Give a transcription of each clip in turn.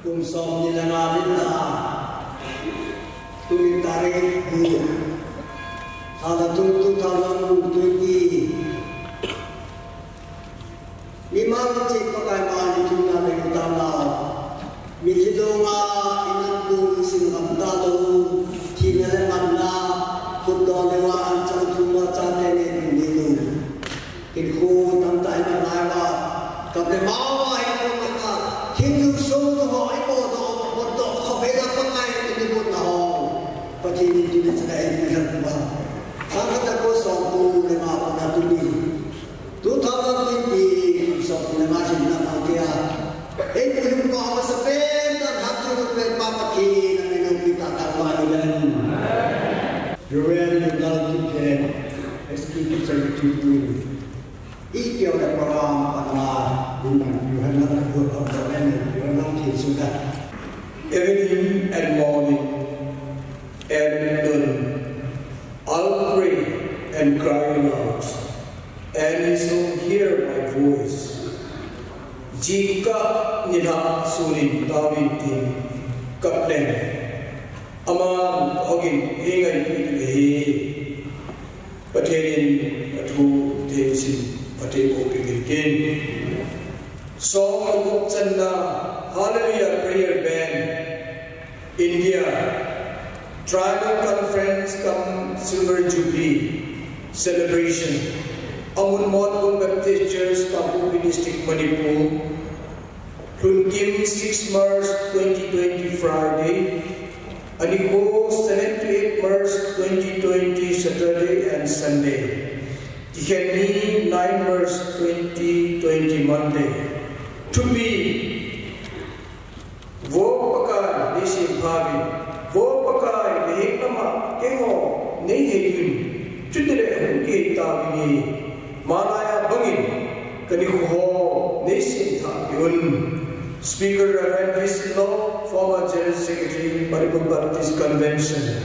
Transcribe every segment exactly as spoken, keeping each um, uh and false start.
Kum som ni le nga ni la. Tuni tarik ni. Thala tung two thousand twenty. Mimal cheh Pakai mani thumna le kitana. Mithi donga inam kum sin gam talou. Thina le manna. Khutdoh le va anchang thum va chate ne ding ni lou. Hinkho tamtah iman lai uva, kape mao a hinkho tamtah, thil sung ho ibodoh, bodoh khovei a Pakai in ibotna ho, Pathen in tuni chan a eipui lhon uva. Sangkhat jako somko le nga pana tuni, two thousand twenty, somko le nga chin na mang kia. Eipui lhon uva amasapen dan hatchungnung pen Pa Pathen in eilungpi tahtah uva ahiuve. Reverend Yunal Kipgen, Executive Secretary, Queen. Ipi le program pana, in nang piu han nang ka hut hot doh le, piu han nang thil sung da. Evening and morning, and noon, I'll pray and cry aloud, and he shall hear my voice. Jingkah nilhah sunin taovin tin, kap leng. Aman hogin eingaipi ahi. Pathen in athu theisin phatthei boh peh in tin. Som le gup channa, Hallelujah Prayer Band, India, Tribal Conference cum Silver Jubilee Celebration, Amun Motbung Baptist Church, Kangpokpi District, Manipur, Lhunkim, six March twenty twenty, Friday. Anikho, seven to eight March twenty twenty, Saturday and Sunday. Kikhenni, nine March twenty twenty, Monday. Thupi. Vo Pakai, neisem phauvin. Vo Pakai, naheng lama keiho neiheiuvin. Chutile hung kihei tauvin. Malaiya bangin, kanikho ho neisem thah peh un. Speaker, Reverend Grace Lo, former General Secretary, Manipur Baptist Convention.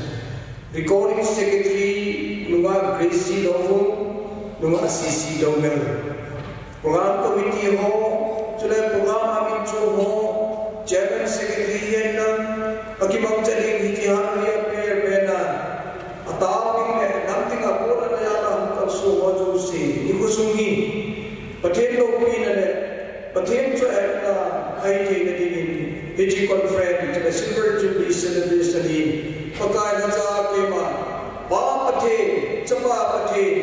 Recording Secretary, nungah Gracie Lovung, nungah C C Doungel. Program Committee ho, chule program a min chom ho, Chairman, Secretary, hina, akibang chan ding hiche Hallelujah Prayer Band a, atao ding le, nam ding a, pona le, ana hung kalson ho jouse, nikho sung hi, Pathen loupina le, Pathen chu etna ahi theina dingin, hiche conference, hiche Silver Jubilee celebration hi, Pakai nacha keima, Pa Pathen, Chapa Pathen,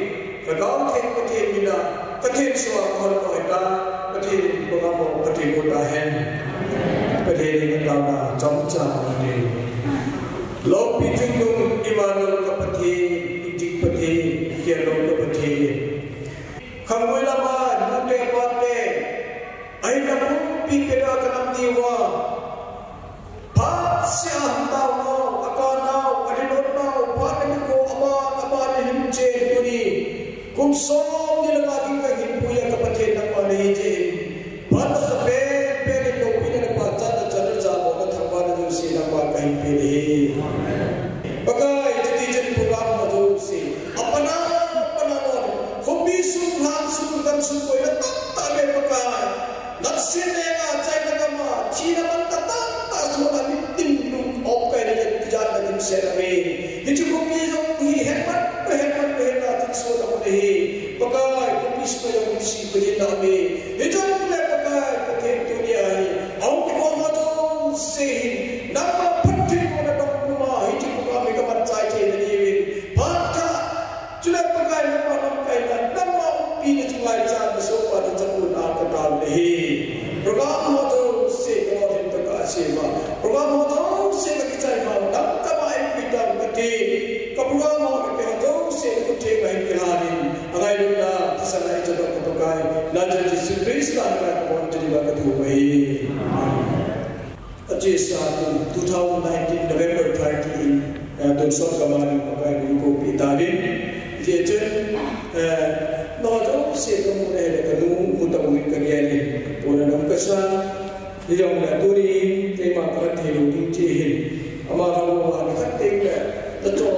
Lhagao Theng Pathen mina, kathenso a kahon loi ta, Pathen in program ho phatthei boh tahen. Pathen in ataona chomcha phatthei. Loupi chungnung Emmanuel ka Pathen, iching Pathen, ikhelou ka Pathen. Khanggui lama, nute pate, ahinla pumpi peda kanam diuva. Phatseh a hung taonau, akanau, alhinlhonnau, phat le nikho, ama, ama le hin chen tuni. Kum som ni le nga ding kahin puiya ka Pathen nangma nahi jeh in. Phat masapen pen in loupina le pachatna chana jabona thangvahna jouse nangma kahin pe nahi. Pakai, chuti chun program ho jouse. Apana, apana lo. Khopi sung, lhan sung, gam sung, koina tamtah le Pakai. Nasatah a chaina gam a, thina manna tamtah sung a mitin lung op kai le tijat na dimset a me. Hiche khopi jong hi hetman, hetman, hetna thilsoh na mun ahi. Pakai, khopi sung a jong hi si ko jin na me. Hijongle Pakai, Pathen tunia hi. Ahung kikhom ho jouse hi. Nangma phattheibohna dong puma, hiche program hi kaman chai thei na diuvin. Phat tha. Chule Pakai nangma lamkaina, nangma umpina chunga ichan nasohpa nachapon a katao nahi. Program ho jouse ka Lord hin taka asema. Program ho jouse kakichai ma, nang kama eipui tang kati. Ka program ho kakiho jouse nakhut theng a hin kilhan in. Angailutna, thisan a ijadoh ka Pakai. Nazareth Jesu Christa mina kabonchauva kathum ahi. Amen. Achesa tun two thousand nineteen November thirty in, eh, tonsot gam a ding Pakai in eikoipeh tauvin. Hijeh chun, eh, nangho jouse kamu nahi le kanu mu tauvin kagel in. Pona dam kasa. Hijongle tuni keima kahet theilou ding chu hin. Ama kanu a nikhat teng le, nachol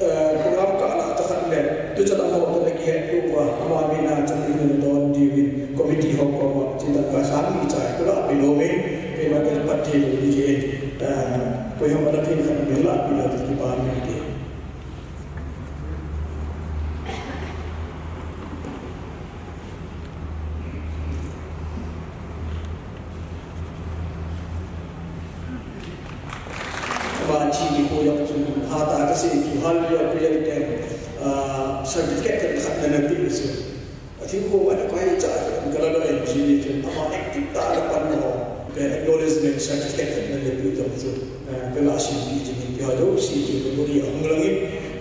Eh, program kah a chakhat le, tuchan a ho toh le kihet uva, ama mina chan in nadon diuvin, committee ho koma, chidang ka sang ni chai, kula pi louvin, keima kahin phatthei Kipa min te. Ba chi ni ko yak chun ha ta ka se ki hal ya ku ya ten, ah, certificate khat na na pi se. Athil ko ana pai cha ka la lo en chi ni chun ama active ta la pan ho. Ka acknowledgement certificate na le pi to chu. Ah, ka la sin pi chi ni pi ha do si chi ko ri a hung lang in,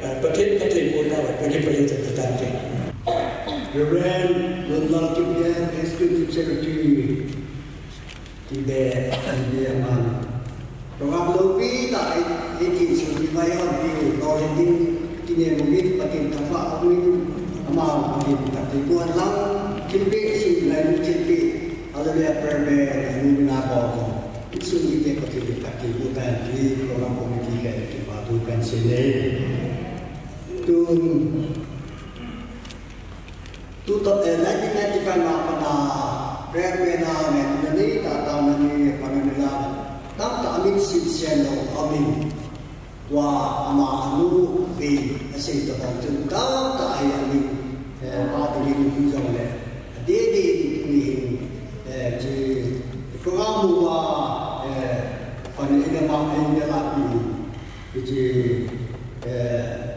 ah, Pathen, Pathen ko ta ba ka ki pa ye ta ta te. Reverend Lal Lal Kipgen, Executive Secretary. Tibe, tibe aman. Program loupi tah, eh, eh, kin sung ni mai on pi u, to le ding, kine mu mit, Pathen thangvah a um in, ama Pathen thangvah ti buan lang, thilpeh sung lai mu thilpeh, Hallelujah prayer band, a nu mina ko ko. Sung ni te Pathen thangvah ti bu tan ti, program committee ke, kipa thu kan se ne. Tun, Tu to, eh, nineteen ninety-five ma pana, prayer band a ngen na ni, ta ta na ni, pana ni la. Tamtah a min sim sian lou, a min. Tua ama anu ve, a sei to bang chun, tamtah hi a min, eh, pa de min hu jong le. A de de ni, eh, chi, program u va, eh, pana ni ma, eh, ni la pi. Chi, eh,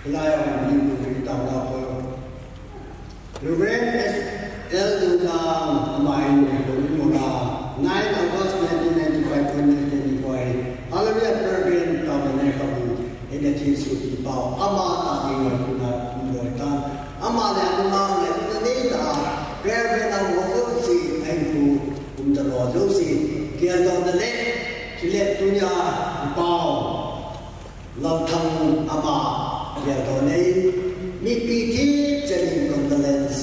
Hilai a hin hin tau na ko. Reverend S L Dodang, ama hin ko in mo na, nine August nineteen ninety-five ko ne te ni ko ai. Hallelujah, prayer band tau na ne ka bu. Ina thi su ti pau, ama ta ni ko na mo ta. Ama le ama le ne ta. Prayer band a mo ko si, ai ku, kum ta lo jo si. Kia do na le, si le tu ya, pau. Lalthang ama geldoh nei, mipi thi chenin condolence.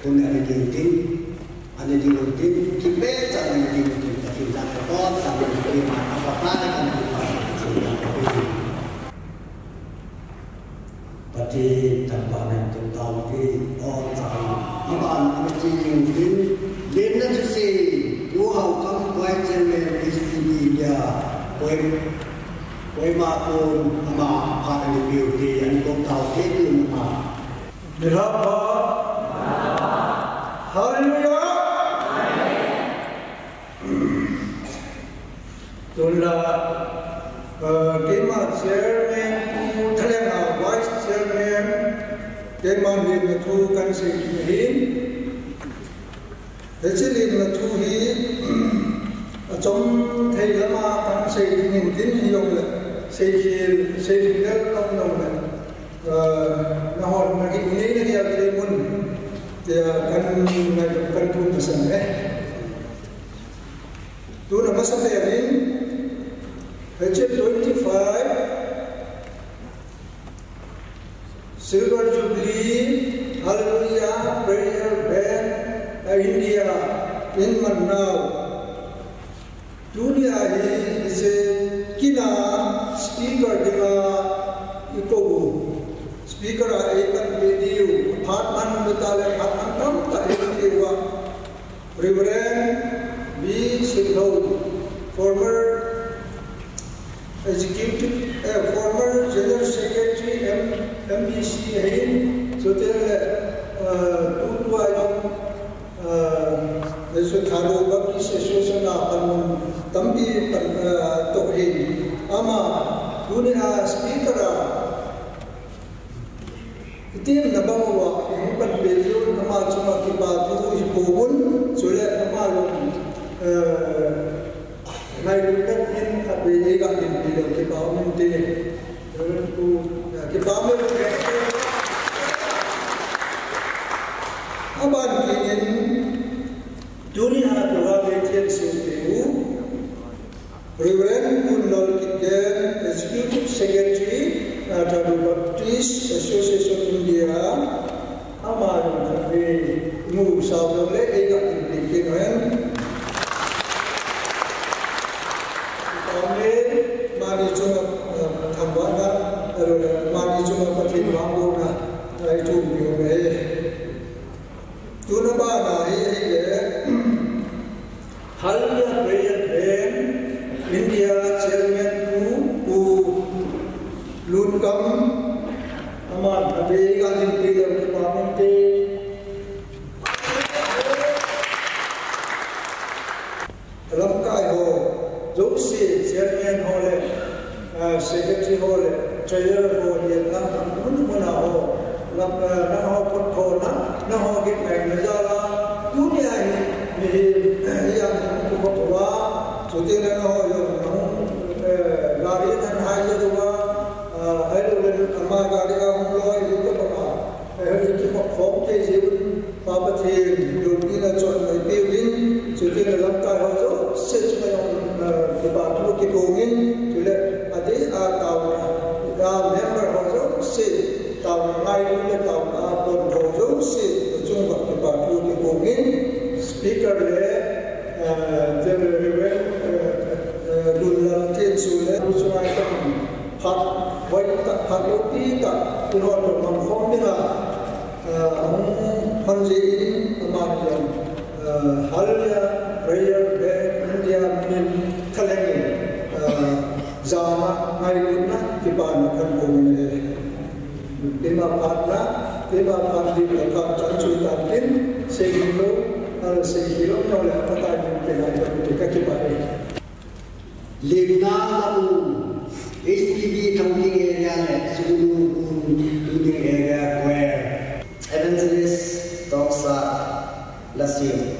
Hun ani ding tin, ani ding tin, kipe chan ani ding tin, Pathen thangvah, Pathen thangvah, Pathen thangvah. Pathen thangvah in tun taute, aw chang, aban, ama chi jing tin, len na chu se, U Haokam Vice Chairman, S T B India, Kohima, Kohima kon, ama, phat ani peute, ani kop taute, tun ama. Nilhah pha. Hallelujah. Tun la, eh, keima chairman, Pu Thalhenga vice chairman, keima lemna thu kan sei ding ahin. Hiche lemna thu hi, achom thei lama kan sei ding in tin hi jong le, sei khel, sei khel kan jong le, eh, nahon na ki, nei na ki a thei mun, tia kan ngai kan thu masang e. Tun amasa pen in, hiche twenty-five Silver Jubilee, Hallelujah, Prayer Band, a India, in Manao. Tunia hi, hiche kina speaker dinga i kou. Speaker a ei pan pe diu, phat man mi ta le, phat man tam ta ei pe diu a. Reverend B Sinlhou, former executive, eh, former general secretary, M-, M B C ahin, chuteng le, eh, tutua jong, eh, Thadou Baptist Association a panmun tampi pan, eh, toh ahin. Ama, tunia speaker a, Itin na bang uva, i hung pan pe diu, ama chunga kipa thu hi pouvin, chule ama jong, eh, ngailutna in khatvei ei ga tin pe diu kipa um inte. Reverend Pu, eh, kipa um inte. Aban kit in, tunia program hi thil seiu. Reverend Pu Lal Kipgen, Executive Secretary, Thadou Baptist Association India, ama jong khatvei mu sao jong le, ei ga tin pe kit in. Amen. Mani chunga, eh, thangvahna, eh, mani chunga Pathen vangbohna, eh, i thum diu ahi. Tuna bana hi, hi le, Hallelujah Prayer Band, India Chairman Pu Secretary ho le treasurer ho le na mun mun a ho, na na ho pot ho na, na ho git ngai na jala, tunia hi, mi hi, yang hi tu ko wa, tu te na ho yo, na, eh, gari na hai je wa, eh, hai lo le ama gari a hung lo, i to ba, eh, i to ba khom te je, Pa Pathen, lungpina chonmai peuvin, chuti le lamkai ho jouse chunga jong, eh, kipa thu kiphongin, chule adeh a taona, a member ho jouse, taona ngailu le taona pon ho jouse, chunga kipa thu kiphongin, speaker le, eh, Reverend, eh, eh, Lunlam Tiensu le, chunga jong, phat, hoi tah, phat loupi tah, tu ho to mang khom dinga, ah, hung hon jin, amani jong, ah, Hallelujah Prayer Band India min thalheng in, ah, jana ngailutna kipana kan ko ne. Tima phatna, tima phat di ka chan chu ta tin, sei lo, ah, sei lo no le, patai din pe na ka kipa e. Limna Lamu, S P B Thongking area le Sugnu Gun Tuting area choir. Evangelist Toksa Lasim.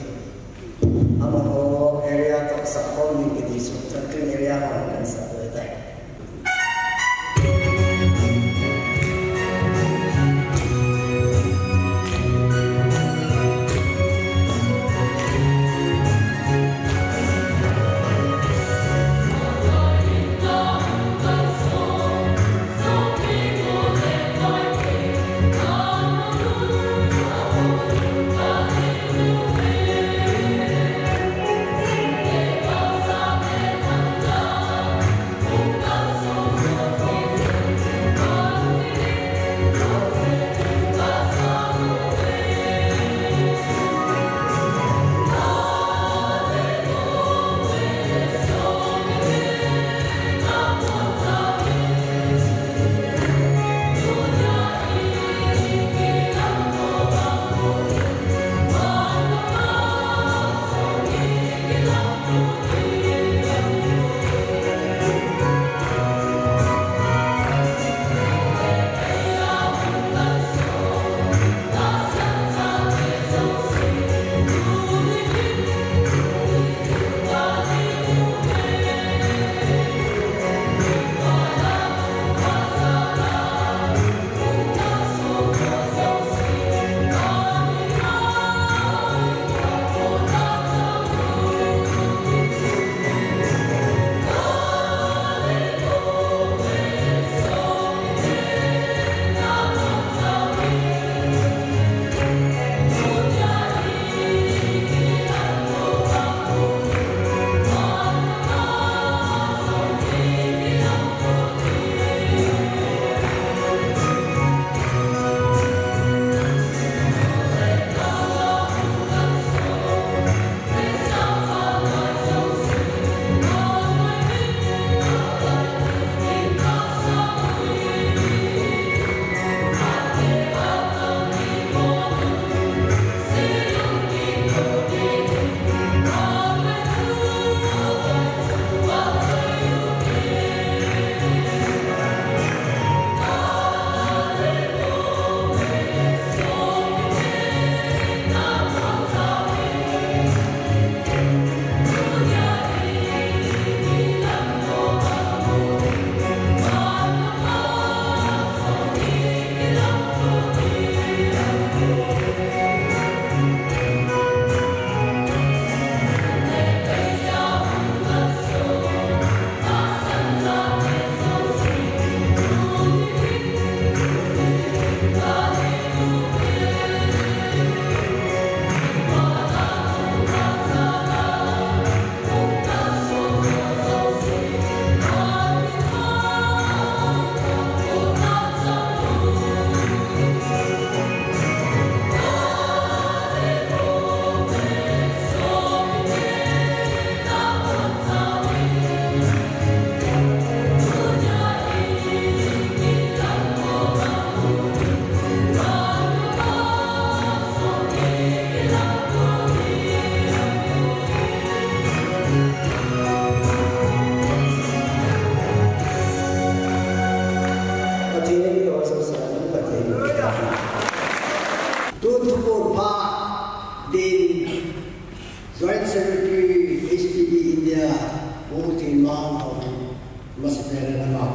Amaho area Toksa Holding Edition, Thongking area ho kan sa tai.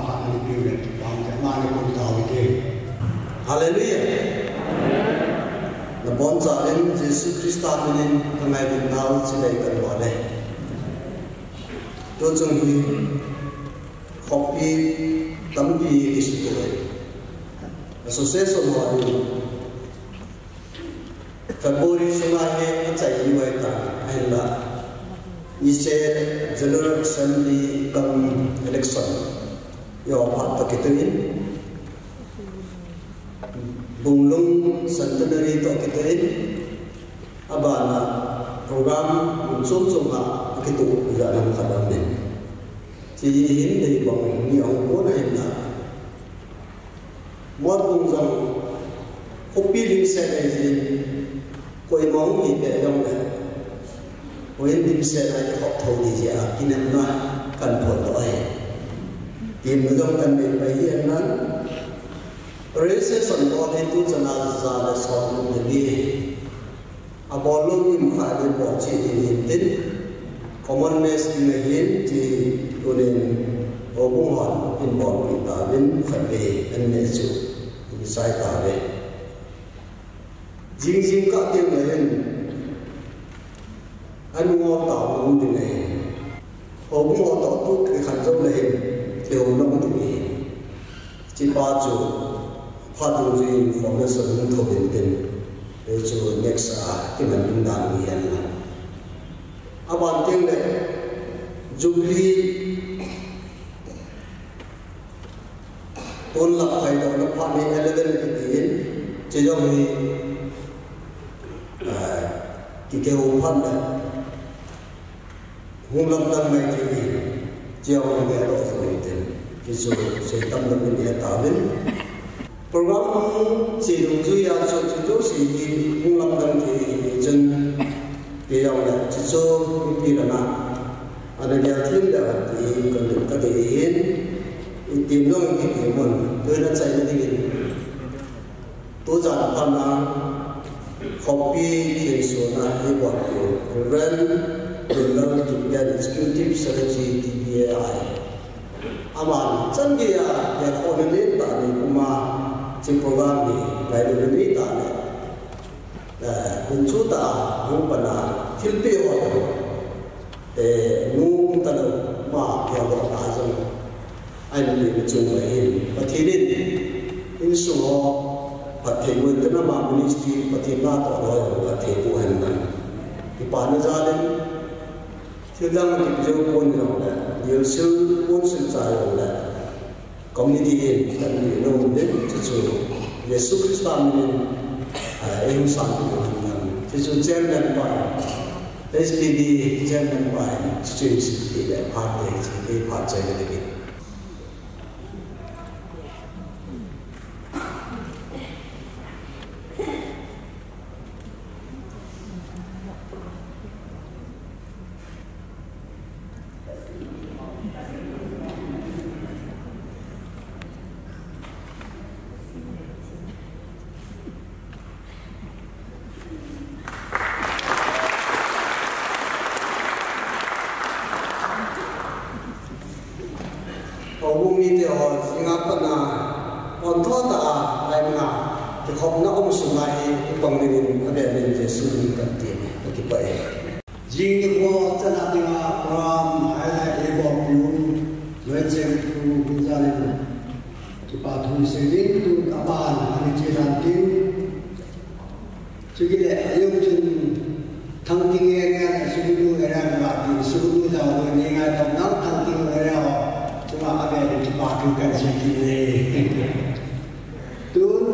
Ani piu le kipah te, ama ni kum tau te. Hallelujah. Nabonchauvin Jesu Christa minin kangailutnau chibai kahin bol e. Tuchung hi khopi tampi kisuto e. Association ho in February sunga hi achai diu ahitai, ahinla, hiche General Assembly cum election jong phat toh kitoh in, Bunglung Centenary toh kitoh in, abana program mun chom chom a kitoh jat ham khat aum in. Hiche hi hin dei bang ni ahung kon ahinla, Motbung jong khopi lhingset ahi jeh in, koima hung hi peh jongle, houin lhingset a kikhop thou ding jeh a kinepna kahin phondoh ahi. Temna jong kahin nei pai ahi, ahinla registration bol hi tuchan a ja le som le li. Abol lou ding khat le bol cheh ding hintin, common mess ding ahin ti tunin houbung hon eibolpeh tauvin khatvei anei chu in sai tauve. Jing jingkah teng le hin anungol tau um ding ahi. Houbung ho toh tu kikhen jou le hin, kihou lou ding ahi. Hichepa chu phat dungjuiyin information hung thou hintin, hichu next a kiman ding dan ahi henlang. Aban teng le Jubilee pon lap phaidohna phat ni eleven kiti in, hiche jong hi, ah, kikihou phat le hung lamdang mai thei ahi, hiche jong hi ngai doh thei ahi tin, hichu seitam lam in itauvin. Program hung che dungjui a chu, chu jouse hi hung lamdang thei ahi chun, kei jong le, hichu mipi langa ana gel thim leu hen ti hi kahin, kadei ahin, itim jong in kitim un, tuin achaina dingin. Tujan phatna, khopi thilsohna hi bol diu Reverend Donald Kipgen, Executive Secretary, T B A I. Aman chan geiya, ya khona nei tah ni kuma, hiche program hi ngailutna nei tah le, eh, hun chu tah a hung pan a thilpeh ho, eh, nung talou ma, ya lo ta jong. Ahin mi chung ahin, Pathen in insung ho phatthei mun tin ama ministry Pathen natoh ho jong phatthei boh hen lang. Kipana jal in, thil dang kipe jou pon jongle, dilsil pon sil cha jongle, committee in kan mi nom din, chuchu Jesu Christa minin, ah, eihung sanpeh hen lang. Chuchu chairman pa, S P B chairman pa, chuchu in seipi le phat te, chuchu phat chai le ding. Houbung mite ho, jing a pat a, pontho tah a, laimuna, kikhopna um sunga hi, ipang dingin, avel in Jesu min in kati, kakipah e. Jing nikho chan a dinga program highlight eibolpeh u, Loichempu Gunjalin, kipa thu sei ding, tun aban, ani che dan ding. Chukit le, ajou chun, Thangting area le, Sugnu area le, Sugnu jao le, ni ngai tong nang Thangting area ho, chunga avel in kipa thu kan sei kit e. Tun,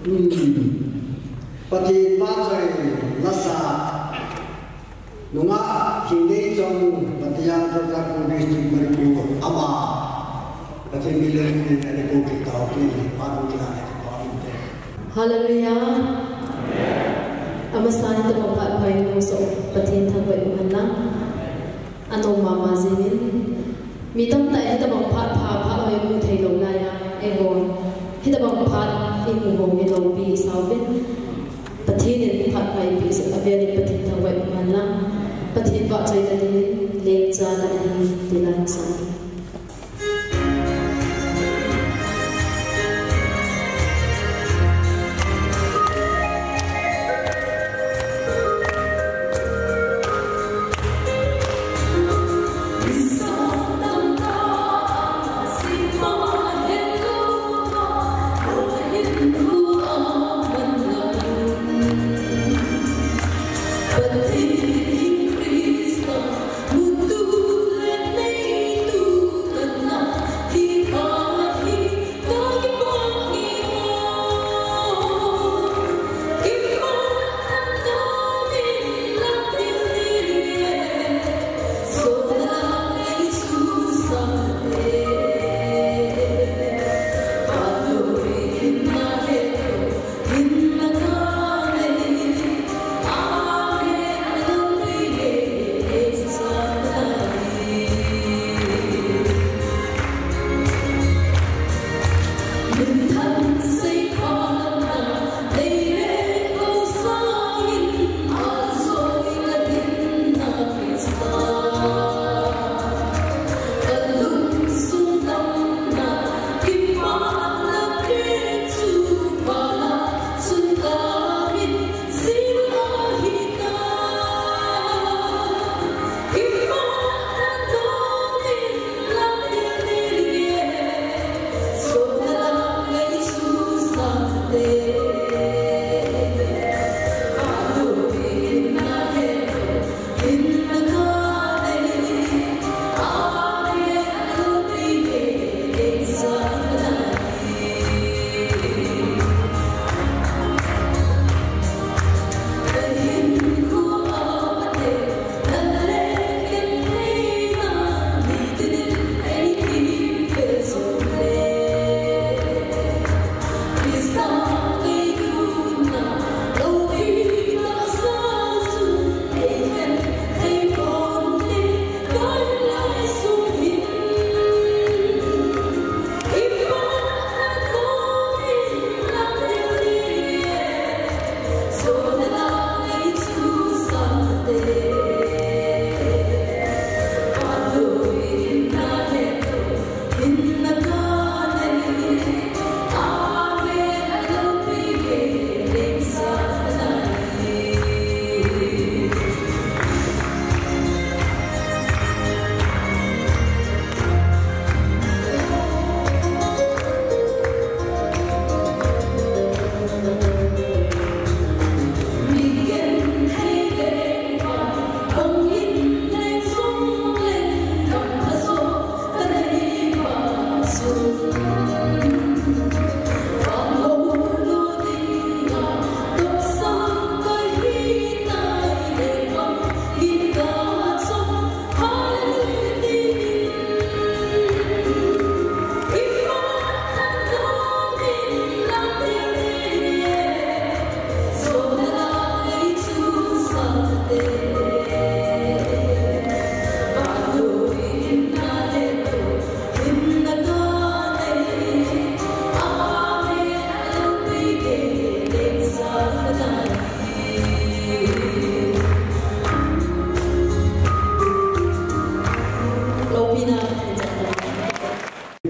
hmm, Pathen vahchoi lasa, Nungah Hingdeichong, Pathian Churachandpur District, Manipur, ama, Pathen min le min in ana kou kit tau ti, phat hung kilah le kipa um te. Hallelujah. Amasan in tabang phat pha in hung soh Pathen thangvah in um hen lang. Anom mama jing in. Mi tamtah in hitabang phat pha, phat hoi mu thei lou lai a, eiho hitabang phat imu ho hi loupi isah uvin. Pathen in phat pha eipeh jeh a avel in Pathen thangvah in um hen lang. Pathen vahchoina dingin lengchan ahi ti la isah uvin.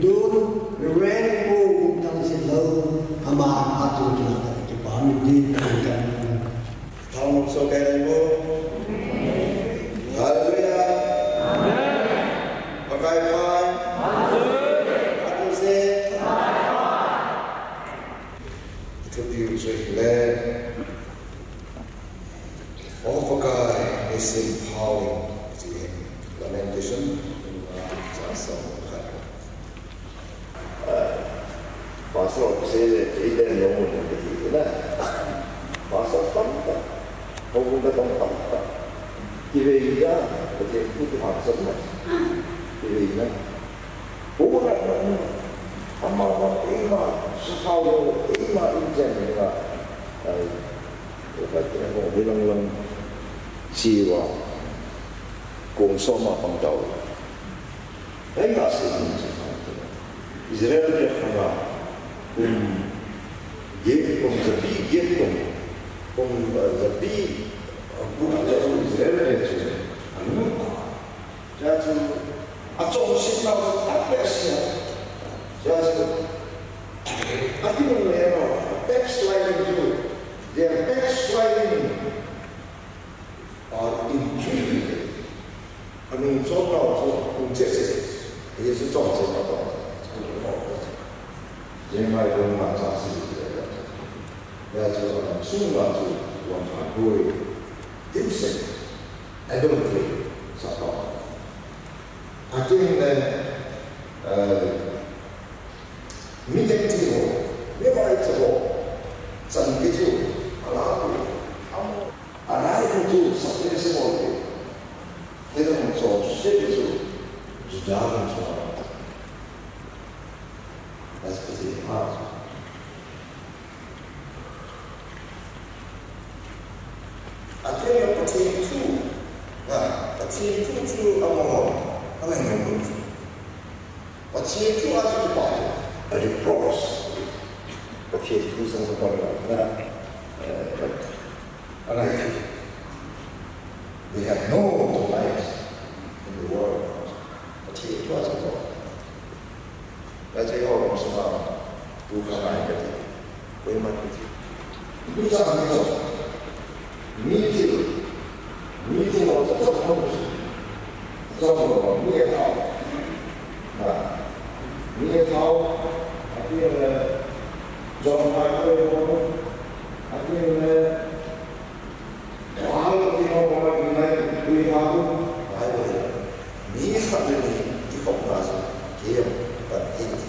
Dun, Reverend Pu Guptang Sinlo, ama atu tu na ta kipa min din kan kan. Thang so kai rai mo. Hallelujah. Amen. Pakai pai. Atu se. Atu diu se le. O Pakai, nisim phawin, ti hin, Lamentation, ah, chang som khat. Ah, Pastor, sei le, eite nom mun na ti na. Pastor tamtah, houbung ka tamtah. Kivei da, Pathen thu kihahsatna. Kivei na. Houbung na, na, na. Ama, ama, eima, sakhao lo, eima, inchen, na. Ai. Tua khat khat a kong hi lang lang si uva kong som a pang tau. Hei ka sei ding chu, Israel te khang a kum get, kum japi get kum, kum, uh, japi, uh, kum Israel te chu anu Chua chu, achonset nau chu atam behseh. Chua chu, akinungle nau, backsliding chu, they are backsliding, uh, in three. Anung chon nau chu, anung cheh cheh. Hiche chu chonset nau chu. Jeremiah bung nga chang sagi. Chua chu, anung sunga chu, vangphat boi. Dimset. Adultery, sakhao. Atin le, eh, mi ding ti ho, mi vai ti ho, chan ti chu, ala ku, amo, ala ku chu, sa ti se mo ti. Te dong cho, se ti chu, Juda dong cho. That's what it is. Atheng a Pathen thu, a, Pathen thu chu amaho, angai ngam lou. Pathen thu a chu kipa, a reproach. Pathen thu sang kipa na, eh, angai. They have no light in the world. Pathen thu a chu kipa. Kati ho lung sunga, tu khangai kati. Koima kati. Mi sa mi so. Mi ti. Mi ti ho sa so ho. So ho, mi e thao. Ha. Mi e thao. Ati le, John Piper ho. Ati le, Bible khat le ni kikhopna chu, kei jong ka thei ti.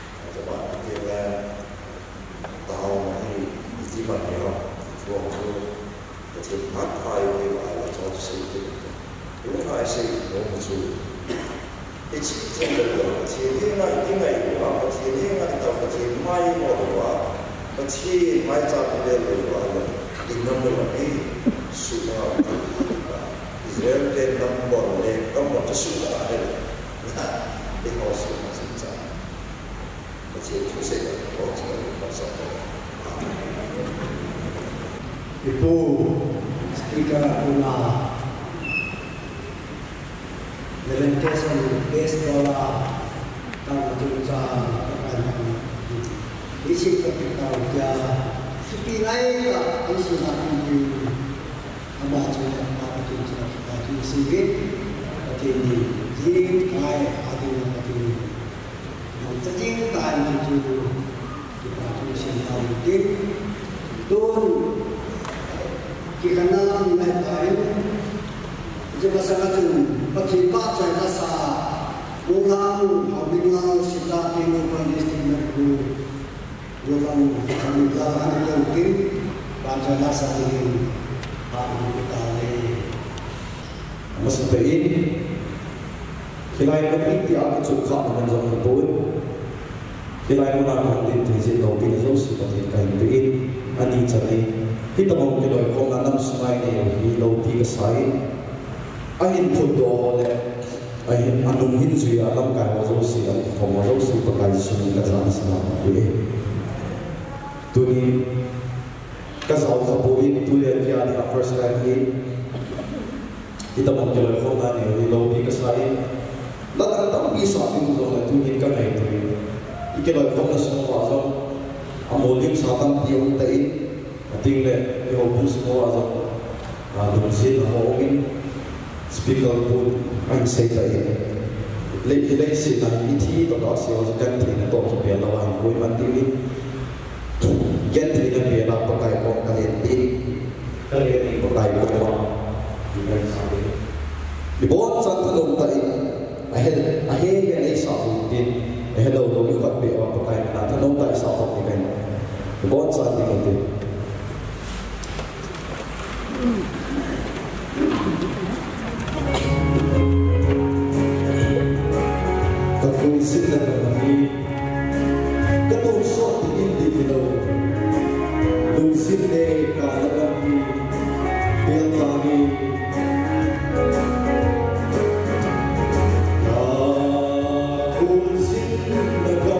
Atamna kile tao hi iti man hi ho, chuang chu Pathen phat phai ve va la cho chu sei kit. Tuna i sei nom chu, i chi chen le lo, Pathen henga i ti ngai lo, Pathen henga i tao, Pathen mai mo lo, Pathen maicham i ve lo, i nom lo, i suna Israel te number le number te suna he. Na, i ho suna sung cha. Ipu Speaker, Una, Lamentation, Best Scholar, Tang Chung Cha, Kakan Tang, Bishop Capital, Tia, Supi Ngai, Ka, Isi Na Pi, Ama Chung Cha, Pathen Cha, Pathen Sivit, Pathen Ni, Jing Kai, Adin Pathen Ni. Nang chajing tan ti chu, kipa thu siem tau tin. Tun, kikhenna lam ni ngai tan. Hiche masanga chun, Pathen pahchoi lasa, Pu Lhang, Haominlal, Sita, Tengnoupal District, Manipur, Pu Lhang, Haominlal, ana kou tin, pahchoi lasa dingin, pah ana pe tau le. Amasapeh in, hilai mun in tia kichun kha na man jong hipon. Hilai mun a kahung din thei jeh loupina jouse Pathen kahin pe in, ani chan in, hitobang kiloikhomna nam sunga inei u hi loupi kasa in, ahin phutdoh ho le, ahin anung hin jui a lamkai ho jouse, akhom ho jouse Pakai Jesu min in kajana sah tauvin. Tunin, kajao kha poi, tule tia dinga first time hi, hitobang kiloikhomna nei u hi loupi kasa in, ladang tampi sah ding jongle tuhin kangaito in, i kiloikhomna sung uva jong, amol limsa tampi um tan, ating le, i houbung sung uva jong, a, lungsetna ho um in, Speaker pu ahin sei tan, le, leiset a hi ithi toh kasei uva chu gentheina toh kibel lou ahin, koiman diu hin, gentheina bel a Pakai kom kalen tin, kalen in Pakai koma, ibonchauvin thanom tah in, ahe, ahe le eisah u tin, ahelou lou nikhat beh uva Pakai mina thanom tah in isah u tin, ibonchauvin tin. Ka lungset le ka mani, ka tonsot ding in ding hilou. Lungset le ka la gam hi, bel tah in. Ka lungset le ka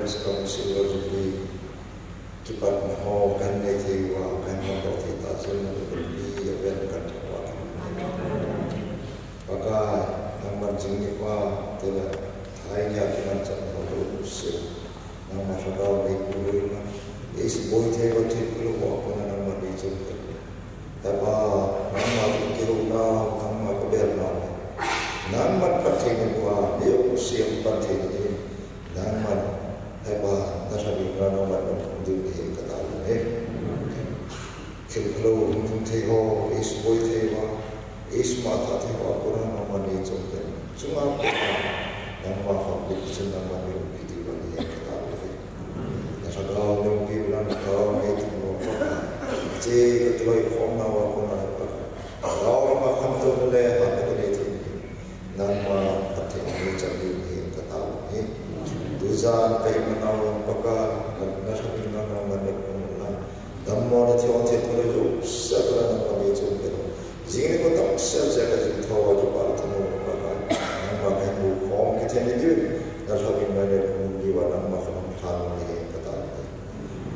Kam silver jubilee kipatna ho kanei thei uva, kanei thei ta chun na pi a pen kan thei uva. Pakai, nangman jing nikho a, tela, thai nia kiman chan ho lo se. Nangma lhagao nei pu lo na. Eisi boi thei uva thil kilo uva kona nangma nei chom thei. Hepa, nangma kilouna, nangma kabelna. Nangma patthei ni uva, nei u siam patthei ni. Nangman, hepa, na lhabi na nangman nang kum ding hi ka tao e. Thil kalo hung thei ho, eisi boi thei uva, eisi ma tha thei uva, kona nangma nei chom thei. Chunga kona, nangma kham pi chun nangma nei pi ti uva ni ka tao e. Na lhagao nei pi uva na lhagao nei thei uva, che ka tuai khom na uva kona hepa. Lhagao lama khantouna le hatna ka nei thei ni. Nangma patthei ni chan ding hi ka tao hi. Tujan ka imanau Pakai, na, na lhabi na nangma nei pu na. Dammo na thei uva thil kalo jouse ka nangma nei chom thei. Jing nikho tamsel se ka jing thou uva kipa thamo Pakai. Nangma nei pu khom kithei ni diu. Na lhabi na nei pu diu va nangma ka nang than ni ka tao hi.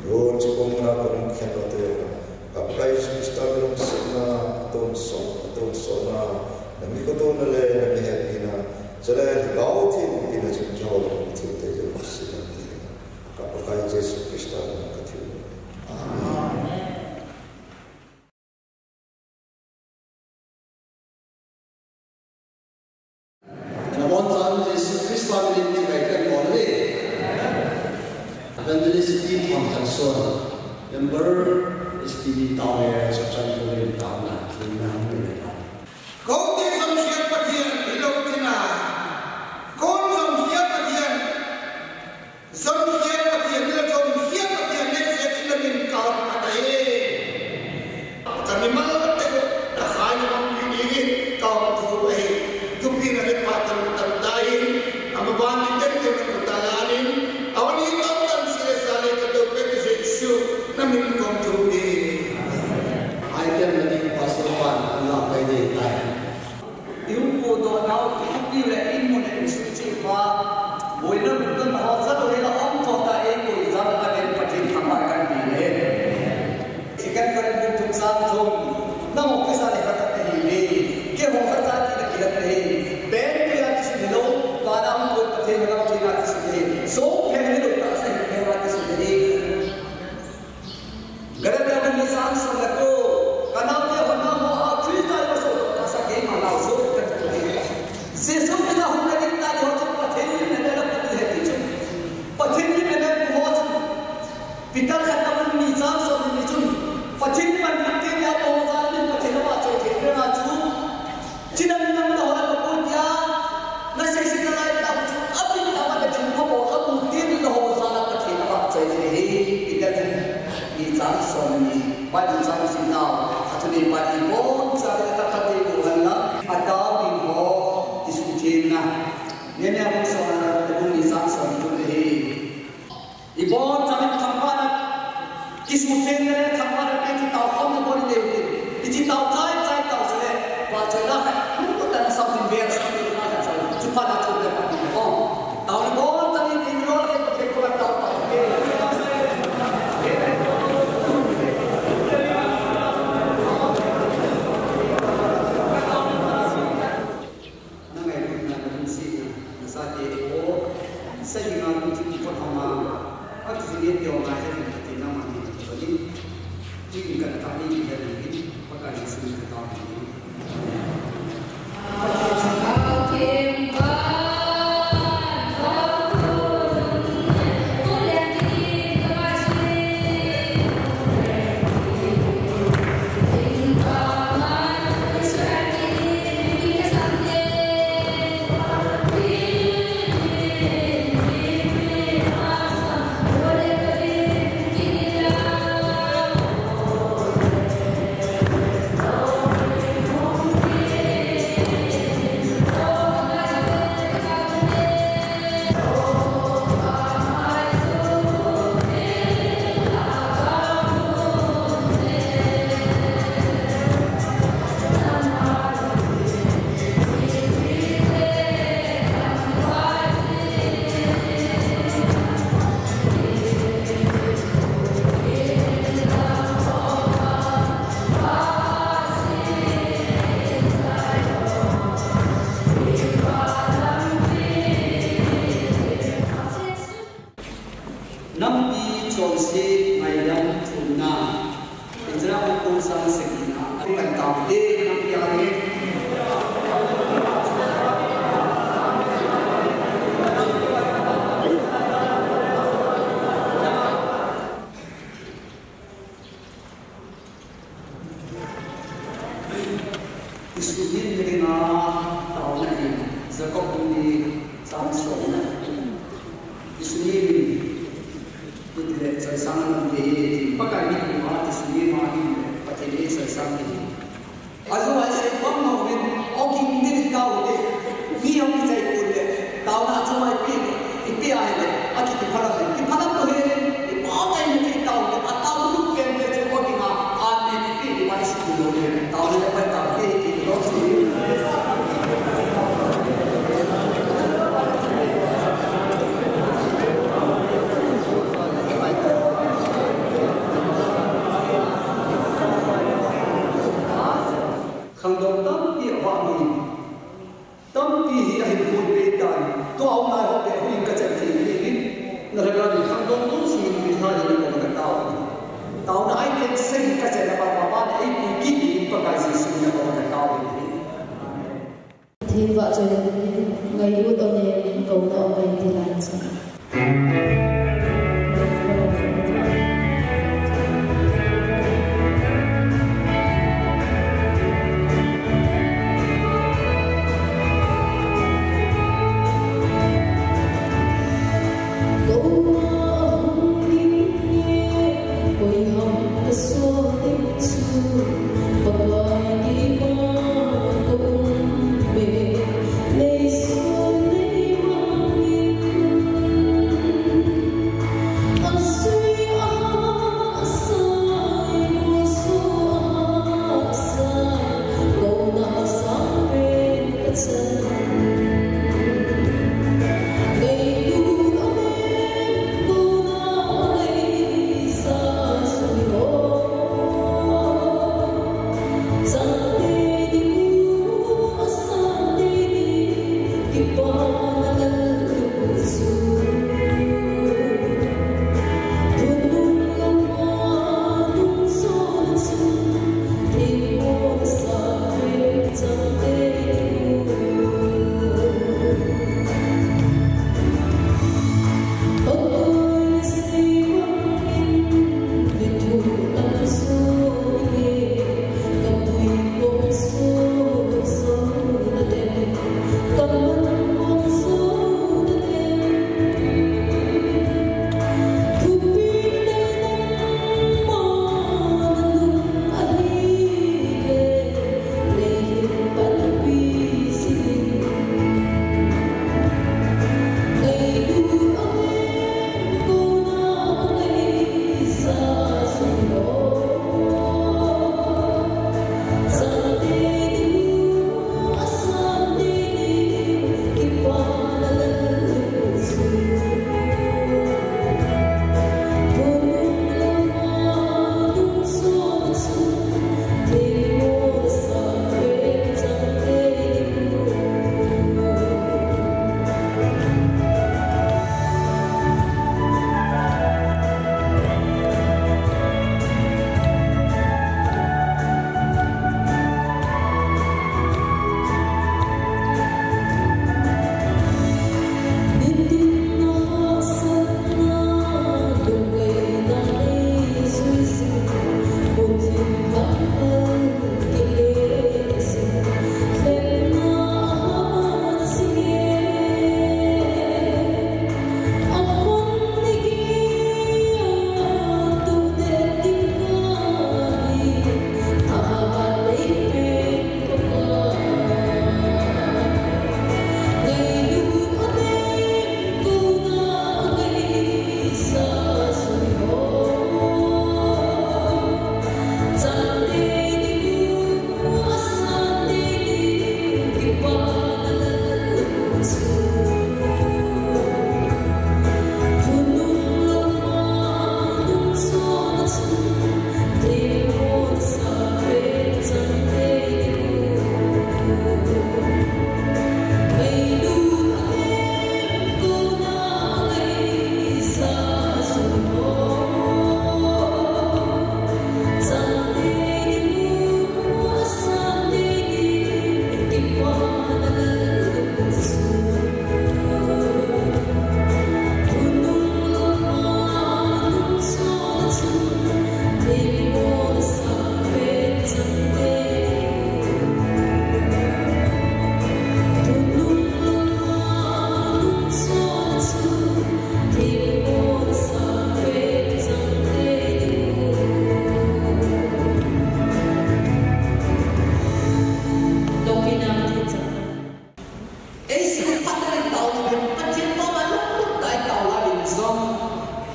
Tun chu kum na ka nang khen uva te. Ka Pakai Jesu Christa min lungsetna, atonsot, atonsotna, na mi kotona le, na mi hepina, chule Lhagao Theng pina chun kihoulim thei u te Jesu Christa min. Ka Pakai Jesu Christa min ka thum. Amen. Nabonchauvin Jesu Christa minin chibai kan bol uve. Evangelist Pi Thon Khan Son, member S P D Town Area, Churachandpur in taona, thina hung uve. Kote jong hiche Pathen hilou tina. Kon jong hiche Pathen Jong hiche Pathen, nila jong hiche Pathen, nei hiche Pathen min ka um ahi. Ka mimal te ko, na khai na mang pi ni in, ka um thu ahi. Thupi na le pa tam tam ta in, ama ban ni ten ten ko ta la in, awan ni tam tam si le sa le ka to pe ke Jesu, na min ka um thu ahi. Ai tem na ni Pastor Pan, na pai de tai. Iu pu do nau, iu pi le in mun in su chi pa. Boina mun don ho sa lo la om to ta e ko i jam ka den Pathen thangvah kan pi le. Second Corinthians thum sang thum. Na mo ke sa le ka ta hi le. Ke mo ka ta ki na ki la te. Ben pi a ki su lo. Pa na mo Pathen na ki na ki su te. So ke ne lo ta sa hi ke wa ki su te. Galatia bung ni chang som le ko, ka naote ho nangho a Christa i so, ka sa keima nao so, ka tu hi. Jesu Christa hung ka ding ta ho chu Pathen in na la ka ti he ti chu. Pathen in na la ho chu. Peter khatna bung ni chang som ni chu. Pathen in man ke ya ho sa ni Pathen a ba che ke na chu. Chidang dang na ho la ko tia, na sei sei na lai ta chu, a pi ta ma ta chu ko ko, a pu ti ni na ho sa na Pathen a ba chai ni hi, i ta chu, ni chang som ni, ba ni chang si na, a chu ni ba ni bon sa ni ta ka ti ko han la, a ta ni ho, i su ti na. Nehemiah bung som na, bung ni chang som ni hi. Ibon chamin thangvahna, kisuthengna le thangvahna pe chu tao khom na bol deu deu. Ichi tao chai chai tao se le, vahchoina khat, hung ko tan sau din vel sau din na khat sau. Chu phat a chu le phat ni ko. Tao ibon chamin in ro le ko pe ko tao tao pe. Na ngailutna, na lungsetna, na chate ho, sa dinga lungthim kipot hama, a kijin e teo ngai jeng in kati na mani, kati ni, kin kan ta ni, kin kan ni, Pakai Jesu min in kati ni. Kongsi ngaidam thumna, Ezra bung khat chang sagina, apan taute, nang pia le. Isunin ringa taona in, Jakob bung ni chang somna. Isunin, itile chaisang lam te, Pakai ni kuma, isunin ma in, Pathen ni chaisang te. Ajo ai se bang no min, ogin din tau te, mi hong chai kun te, taona chu mai pi, ipi ai le, aki ki phalam, ki phalam to he, ipi ai le ki tau te, atau lu pen te chu ogin a, amen, ipi, ipi ai si lo le, tau le pai tau te, ki lo si. Khangdong tampi avah in, tampi hi ahin phun peh tan, tua um lai ho peh hu in ka chai thei hi in, na lhagao in khangdong tun sung in peh tha in ka um ka tao. Taona ai ten sei ka chai na pa pa pa na ei pu ki in Pakai Jesu na ka um ka tao hi. Thil vah choi na in, ngailut o ne, ko na o ngai ti lai cha.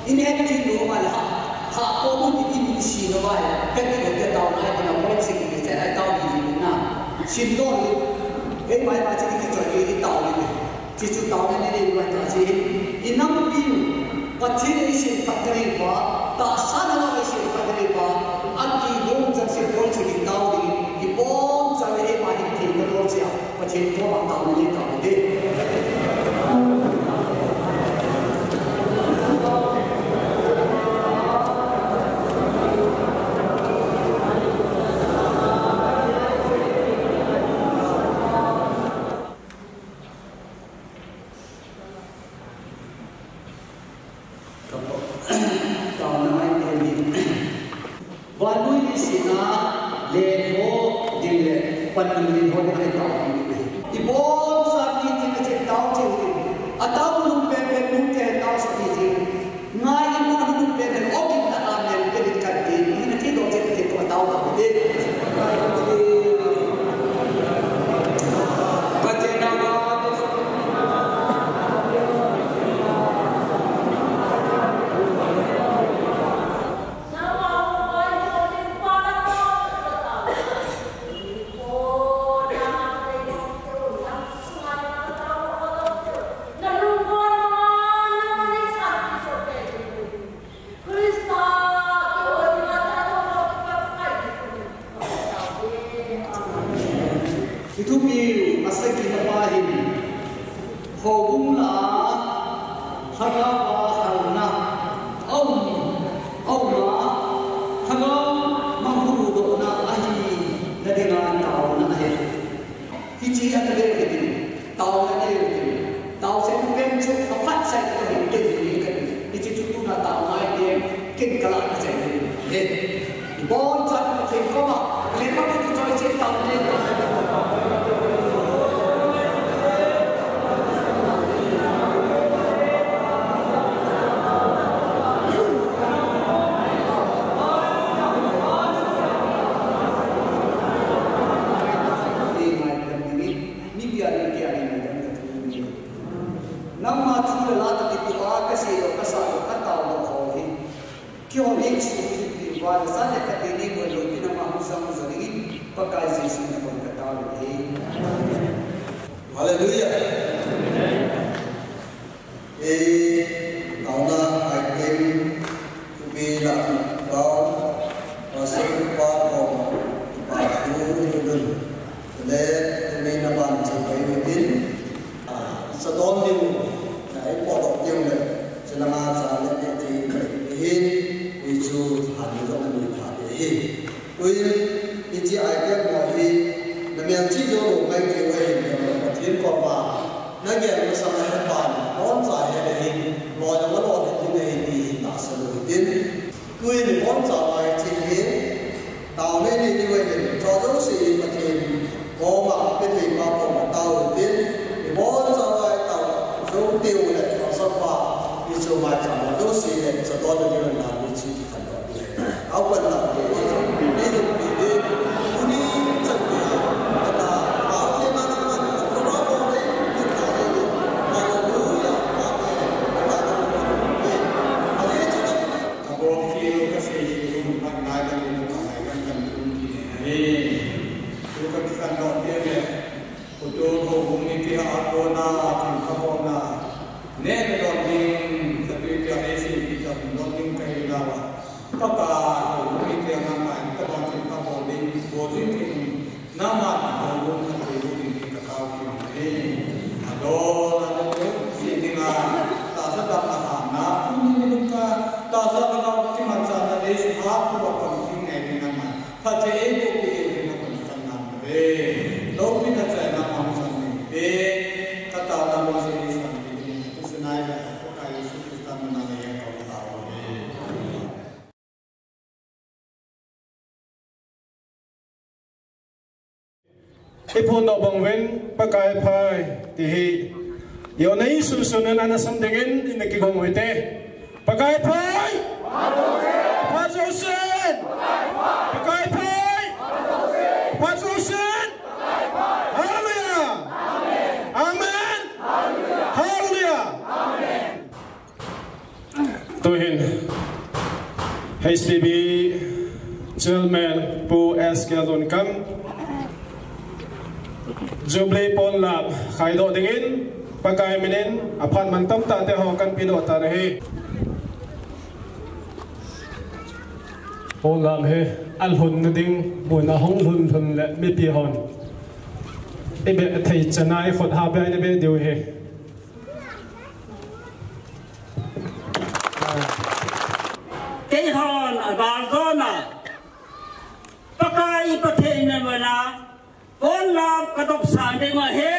Ine ka thil lo ma la, ha ko bu ti in si lo ma, ka ti ko te tao nai ko na mo se ki te ai tao ni ni na. Sin to ni, ei mai ma chi ki cho ki tao ni. Chi chu tao ni ni ma ta chi. I nam pi, Pathen ei sin Pathen pa, ta sa na ei sin Pathen pa, a ki bong chang se ko se ki tao ni, i bong chang ei ma ni ki ko se a. Pathen koma taona nei tao u hite. Taona ngai te ni. Vannoi leiset a lengho ding le panmun lengho ding a tao ding. I bol sa ni ti na che tao che u. A tao lum pen pen lum te tao sa ni ti. Ngai i mo lum pen pen o kin ta amen pen kat ti. Ni na ti do che ti to tao tao ti. Ka che na ba. Kithupi asagi na pa hin. Houbung la, lhagao a halna, aum, aum a, lhagao manghudohna ahi, na dinga taona ahi. Hiche ana leu hitin, taona leu hitin, taose pen chu aphat sai ka hin ken ni ka ni. Hiche chu tuna taona te, ken kala ka sai ni. He. Ibon chan Pathen koma, le pa ki choi che tao ne. Nangma thu le la toh kitoh a kasei doh, kasah doh, katao doh ho hi. Kihoulim suhpeh uva le, jan le khat teni bou loupina ma hung jam jo dingin, Pakai Jesu mina kon katao uve. Hallelujah. E, taona item, thupi la, pau, pastor pa, pau, pa, thu, thu, thu. Le, tuni na ban chu pai utin, a, sa don diu, na i po doh diu le, chulanga cha le ne ti, hin, i chu han ni jong ani tha te hi. Tuin, i chi ai te mo hi, na mian chi jo lo mai ti wa hin, Pathen koma, na gen masang a hepan, don cha he le hin, lo jong lo le hin, hin, hin, ta sa lo tin. Tuin ibon chavai chi hi, taona nei diu ahin, chua jouse hi Pathen koma, Pathen pa koma tao utin, ibon chavai tao, jou teu le, tao sapa, i chu mai chama jouse le, cha don diu na mi chi ki kan do. Au kan na, ni du pi de, ni chan ni, ta, tao te na na na, ko na ko de, ni ta de, hallelujah, amen. Abang kilo kasih, um, nak naik dan minum, nak naik dan minum, ini. Itu kan kita tak dia, ya. Kutu ho bumi kira aku na, aku na. Ne, ne, don ding, tapi dia isi, kita don ding, kahilah. Pakai, ho bumi kira nama, kita don ding, kita don ding, don ding, Nangman houbung khat houbung in katao kit u ahi. Adon, adon, sei dinga, tahsa dam a hahna, tuni nikho a, tahsa dam a kimanchahna, Jesu a thu a pang thei ngai ding nangman. Phatthei eiboh peh u ahi nangman, kan nam uve. Loupina chaina mang chan nei uve. Kataona Mose in san ding, tu sinai le, Pakai Jesu Christa min a nei kong tao uve. Iphondoh bang uvin, Pakai phai, ti hi. Ijat nei sunsun in ana sam dingin, ina kigong u hite. Pakai phai! Pha jousen! Pakai phai! Pha jousen! Hallelujah! Amen! Hallelujah! Amen! Tuhin H P B Chairman Pu S K Lunkam Jubilee ponlap khaidoh dingin Pakai minin aphat mantam tahte ho kahin pedoh tan ahi. Ponlap hi alhunna ding mun a hung lhun lhun le mipi hon ibeh thei chan a ikhut hahbeh a ibeh diu ahi. Keihon aval jona Pakai Pathen in amana ponlap kadopsah ding ahi.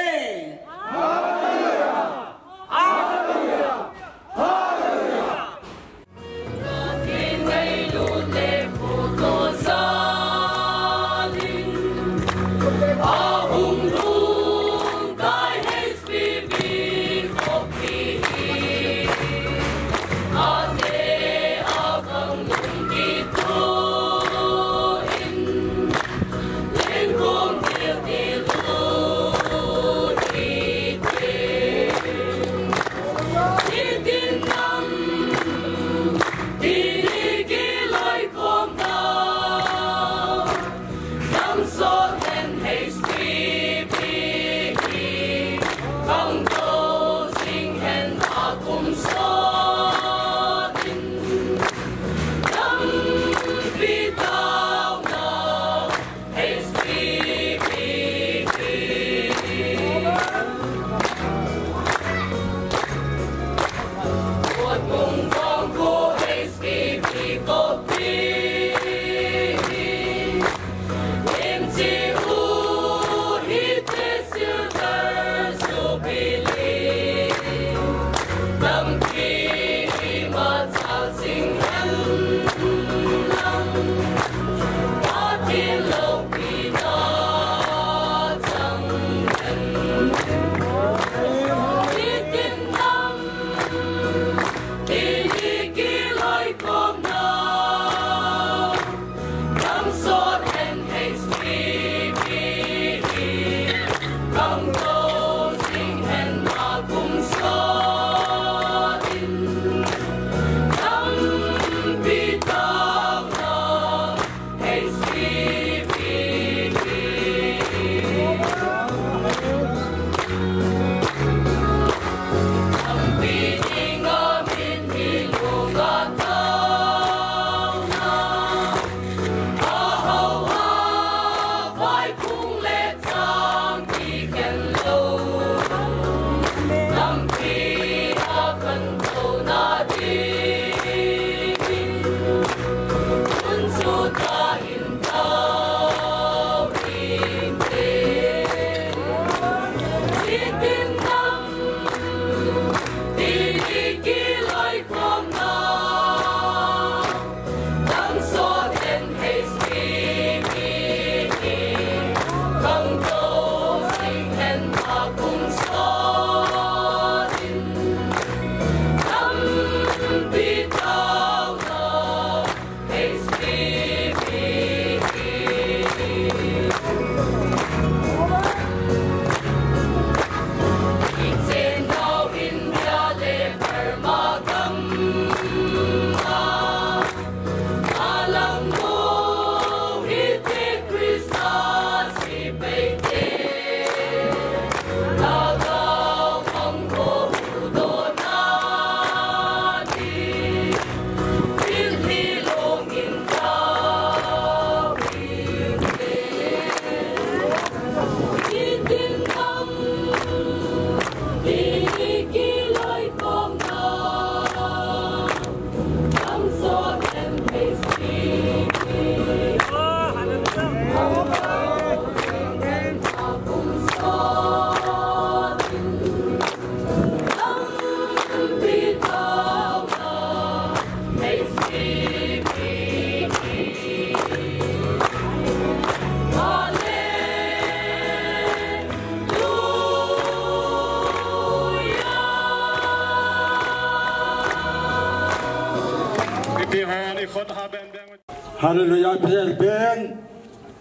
Hallelujah, praise be.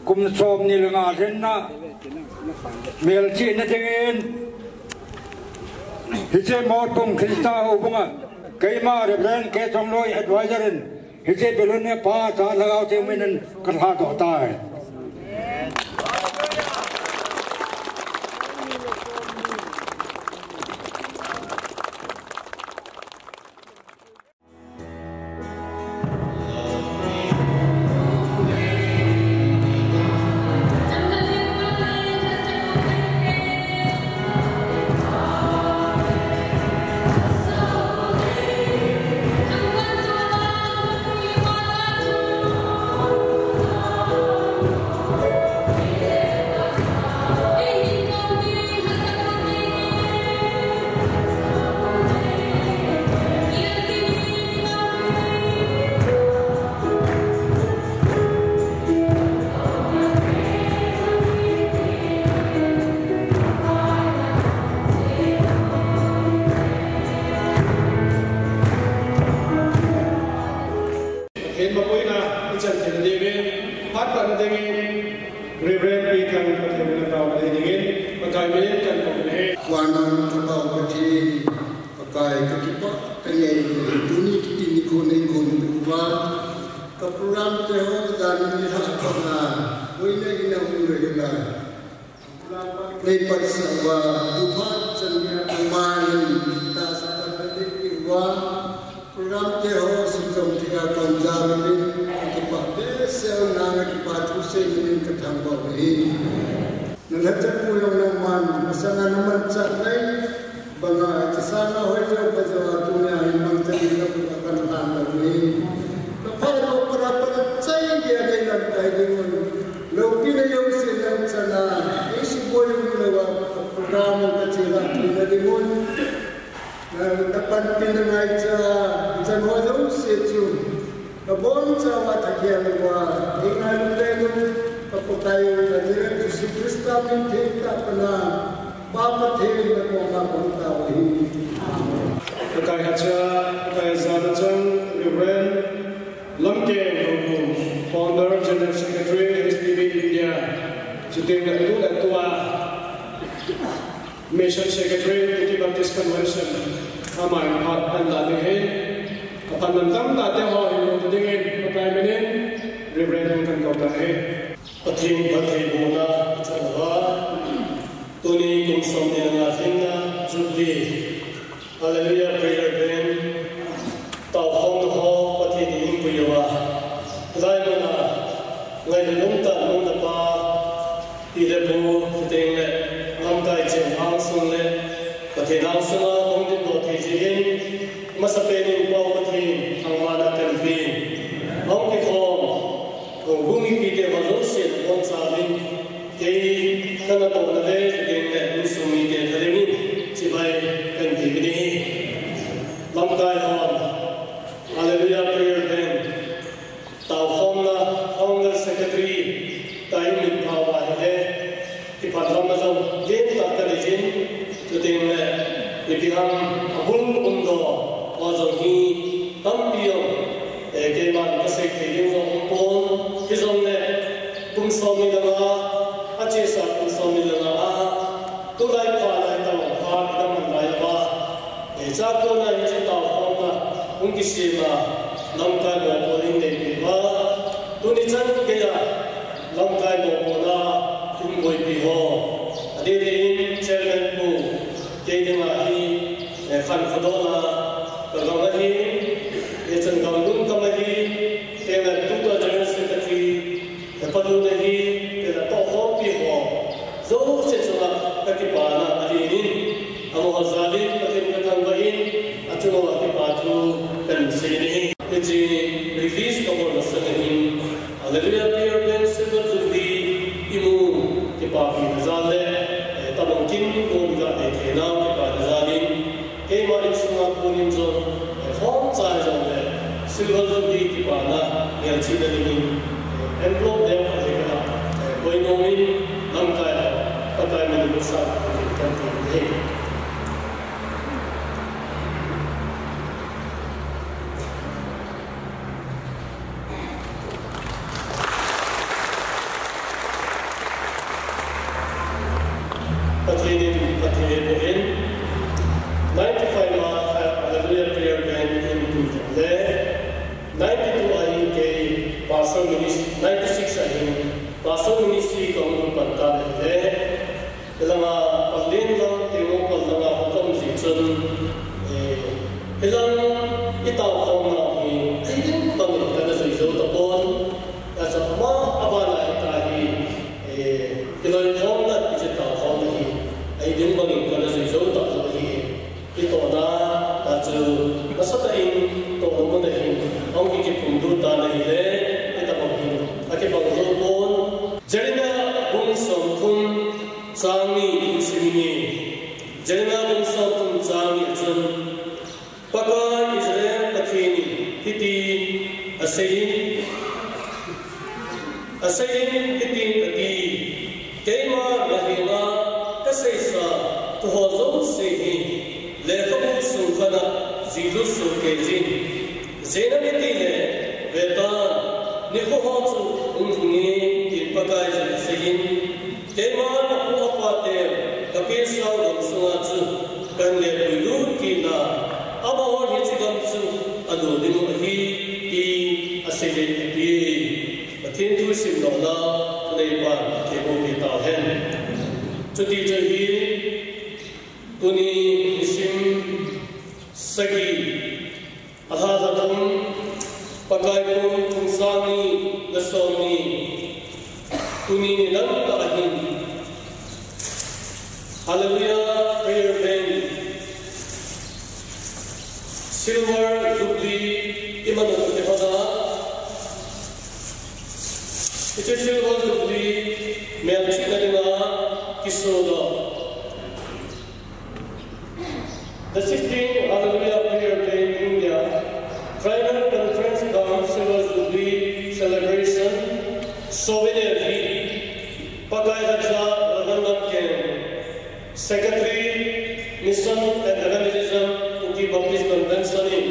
Kum som ni le nga lhenna melchihna dingin, hiche Motom Christa houbunga Keima Reverend K Chongloi, advisor in, hiche balloon hi pa cha lhagao te min in kalha doh tai. Pathen mapuina ichan theina diuvin, phat patna dingin, Reverend Pi Thang Pathen in atao na dingin, Pakai min in kakou in ahi. Van'a um Papa Pathen, Pakai kakipah, kanei, tuni kiti nikho nei gon uva, ka program te ho, jan ni ha ka na, boina ina hung rei la. Nei patsah uva, tu phat chan nia, amahin tahsa tah a nei uva, program te ho, sum jong thei a kon jam in, kakipah behseh, nanga kipa thu sei in kathangvah u ahi. Nalhachatpu jong nangman, masanga namanchah nai, banga, hiche sanga hoi jou pha jou a tunia hi mangcha ding na bu a kan lhan lou hi. Ka pha lou para para chai dia dei lam tai ding un. Loupina jouse nang chana, ei suboi um lou a, ka program ka che la pi na ding un. Na, na panpina ngaicha, chan ho jouse chu. Ka bonchauva thakhel uva, ei ngailutna ding, ka Pakai, ka Jesu Christa min theng tah pana, Pa Pathen na koma kahung tao u ahi. Amen. Pakai hacha, Pakai jana chang, Reverend Lamkeng Lhomhu, Founder General Secretary, H P B India, chuteng le tu le tua, Mission Secretary, Kuki Baptist Convention, ama in phat ahin la ding ahi. Aphat lam tamtah te ho hin mu dingin, Pakai min in, Reverend hung kakou tai. Pathen phattheibohna ichan uva, tuni kum somni le nga lhinna Jubilee, Hallelujah Prayer Band, taokhomna ho Pathen in eipui uva, hilai muna, ngailutna nungtah nungna pa, pi le pu, chuteng le, lamkai cheng angsung le, Pathen angsunga hung dingdoh thei jeh in, masapen in Pa Pathen, nangman napanpi, hung kikhom, hung gung mipite ho jouse nabonchauvin, kei kanatohna le, chuteng le, insung mite thalheng in, chibai kahin ti kit ahi. Lamkai hon, Hallelujah Prayer Band, taokhomna Founder Secretary, tah in min phah uva ahile, kipah lam a jong, lentah kanei jin, chuteng le, ipi ham, abul umdoh, ho jong hi, tampi jong, eh, keiman kasei thei ding jong umpon, hijongle, kum somni le nga, achesa kum somni le nga a, tulai pha lai tah pha, ida man lai uva, eh, chakona hiche taokhomna, hung kisem a, lamkai mopo in neipeh uva, tuni chan geiya, lamkai mopona, in boipi ho, adeh deh in Chairman Pu, kei dinga hi, eh, khankho dohna, ka gam ahi, eh, chun gam lungkam ahi, eh, tutua General Secretary, eh, Palu ahi, eh, tohkhompi ho, jouse chunga kakipana ahin in, amaho jal in Pathen kathangvah in, achunga kipa thu kahin sei ahi. Hiche release kabol masang ahin, Hallelujah Prayer Band Silver Jubilee imu kipapina jal le, eh, tabang kin gon iga nei theinau kipana jal in, keima insunga kon in jong, eh, khomcha hijongle, Silver Jubilee kipana, melchihna dingin, eh, envelope lem khat hi kalah, eh, koi nom in, lamkai a, Pakai min in sa, kahin ti ahi. Pathen in, Pathen in, ninety-five ma, Hallelujah Prayer Band, Ninety-two ahin kei pastor ministry, ninety-six ahin pastor ministry kahung pan tan ahile, hilanga Pallel lang, Tengnoupal langa hung kaum jeh chun, eh, hilang itaokhomna hi, ahi ding bangin kana jui jou tapon, achu ama, abana hita hi, eh, kiloikhomna, kiche taokhomna hi, ahi ding bangin kana jui jou talou ahi. Kitohna, achu, nasatah in, tohna mun ahin, ahung kikiphongdoh tan ahile, itobang hin, akibang jou pon. Jeremiah bung somthum chang ni thu sim inge. Jeremiah bung somthum chang ni a chun, Pakai Israel Pathen in hiti asei in, asei in hitin ati, Keima nahenga kaseisa thuho jouse hi lekhabu sung khat a jihlut sohkei jin. Ijeh inem itile, vetan, nikho ho chu hung lhung e, tin Pakaiyin aseiyin. Keiman apu apateu kapesao gam sunga chu kahin lepuilut kit a, amahon hiche gam chu alo dingu ahi, ti aseiye ati. Pathen thu simdohna, thuneipan themmo peh tauhen. Chuti chu ahi, tuni nisim sagi, alha lha thum, Pakai kum kum sang ni le som ni, tuni nidang tah ahin, Hallelujah Prayer Band Silver Jubilee iman u kihona, hiche Silver Jubilee melchihna dinga kisodoh The sixteenth Hallelujah Prayer Day in India, Tribal Conference cum Silver Jubilee Celebration, Souvenir hi, Pakai Lhacha Lalhangam Ken, Secretary, Mission and Evangelism, Kuki Baptist Convention in,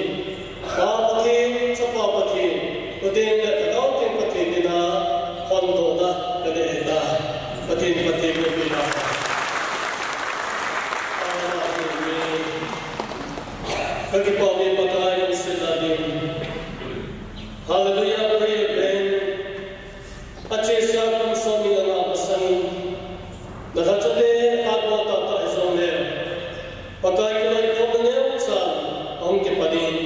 Pa Pathen, Chapa Pathen, Pathen le Lhagao Theng Pathen mina hondohna kanei ahitai. Pathen, Pathen, Pathen. Kakipah e Pakai, nang sena din. Hallelujah, prayer band. Achesa kum som ni le nga masang in, nalhacha te hatmo tahtah hijongle, Pakai kiloikhomna neocha ahung kipan in,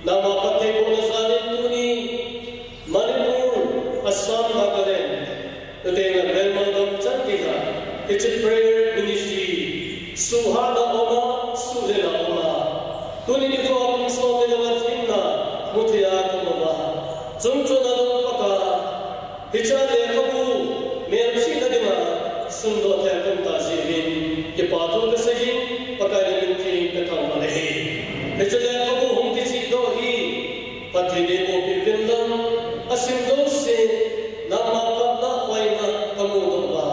nangma phattheibohna jal in tuni, Manipur, Assam, Nagaland, chuteng le Burma gam chan geiya, hiche prayer ministry, suhhatna um a, suhlelna um a, tuni nikho a kum som ni le nga lhinna muthei a kaum uva, chungchon a jong Pakai, hiche lekhabu melchihna dinga sundoh thei kaum tah jeh in, kipathu kasei in, Pakai na min theng kathangvah e. Hiche lekhabu hung kichihdoh hi, Pathen in eiboh peh uvin lang, asim jouse, nangma phatna hoina kamudoh uva,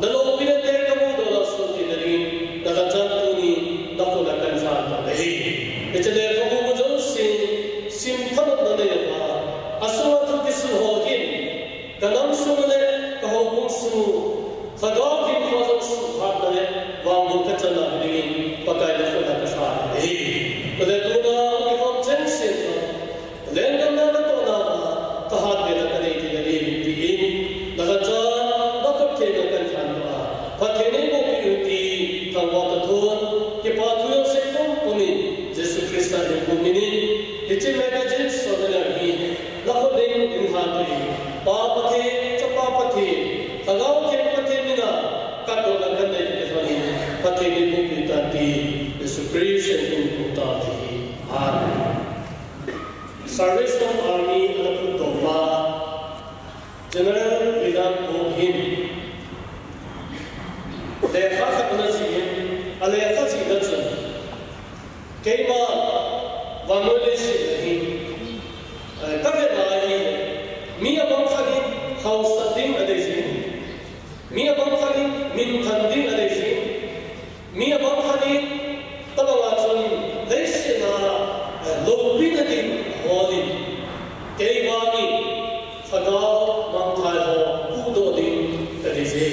naloupina te kamudoh uva, sohkei nadin, nalhacha tuni, nakhut a kahin lhandoh ahi. Hiche lekhabu mu jouse, sim thanopna nei uva, asunga thu kisun ho hin, kanam sung le kahoubung sung u, Lhagao hinkho jong suhhatna le vangboh kachanna dingin Pakai nakhut a kalhan ahi. Chule tuna kikhom chengse jong, lenggam na natohna uva, kahatbena kanei ding ahi, tin, nalhacha, nakhut theng a kahin lhandoh a, Pathen in eiboh peh u ti, thangvah tathon, kipathu jouse pumpum in, Jesu Christa min in, hiche magazine Souvenir hi, nakhut in hin lhan in, Pa Pathen, Chapa Pathen, Lhagao Theng Pathen mina, katdohna kanei kati lhon in, Pathen in eiboh peh tan ti, Jesu Christa min in kathum tai. Amen. Salvation Army ana phutdoh ma, General William Booth hin lekha khat ana jih in, alekha jihna chun, keima vannoi leiset a hin, eh, kavet na a hin, mi abang khat in hausat ding adei jin, mi abang khat in minthan ding adei jin, mi abang khat in tabang a chun leiset a, eh, loupina ding ahol in, kei vang in Lhagao mangthai ho pudoh ding kadei e.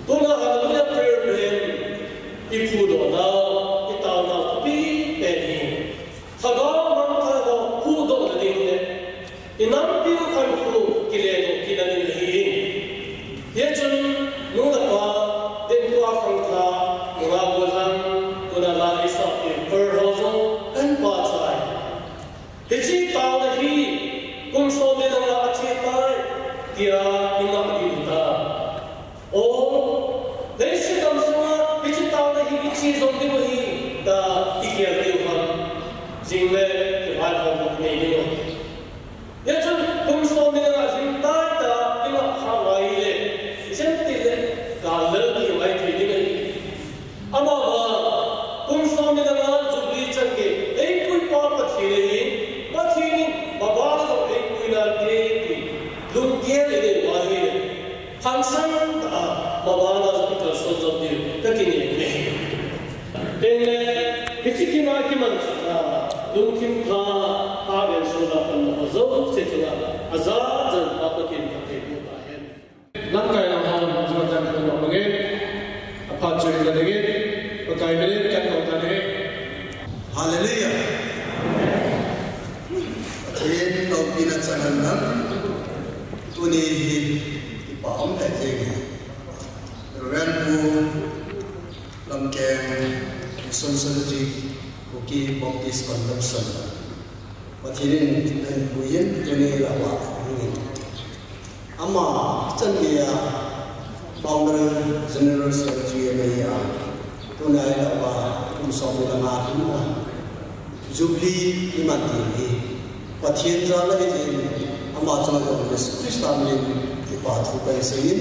Tuna Hallelujah Prayer Band ipudoh nau, itaona pi pen hi, Lhagao mangthai ho pu Tia ima ding ta. O, leiset gam sunga hiche taona hi iche jom diu ahi, tia ikhel diu ham. Jing le kivaihom nei diu. Hichun kum som ni le nga jing tai tia ima kha ngai le, ijemtia le gal lel ding ngai thei ding ahi. Amavang, kum som ni le nga Jubilee chan gei eipuipa Pathen ahi, Pathen in mabana jong eipui nante ti lunggel inei uva ahile, hangsan tah a mabana jong ikalson jom diu kakinem e. Tengle, hiche kin a kimanchahna, lungthim tha, tha venso la panna ho jouse chunga, ajat jan a Pathen phatthei boh tahen. Lamkai lam ho, jing tan ko ma bange. Aphat chu hin la dingin, Pakai minin kan ko tan ahi. Hallelujah. Pathen loupina chang hen lang. Tuni hi kipa um lheh jeng e. Reverend Pu Lamkeng, Mission Secretary, Kuki Baptist Convention. Pathen in ahinpui in tuni lah a hung in. Ama chan gei a Founder General Secretary ana hi a, tuni lah a kum som ni le nga lhun a Jubilee iman ding hi Pathen jal ahi jeh in, ama chunga jong Jesu Christa minin kipa thu kahin sei in,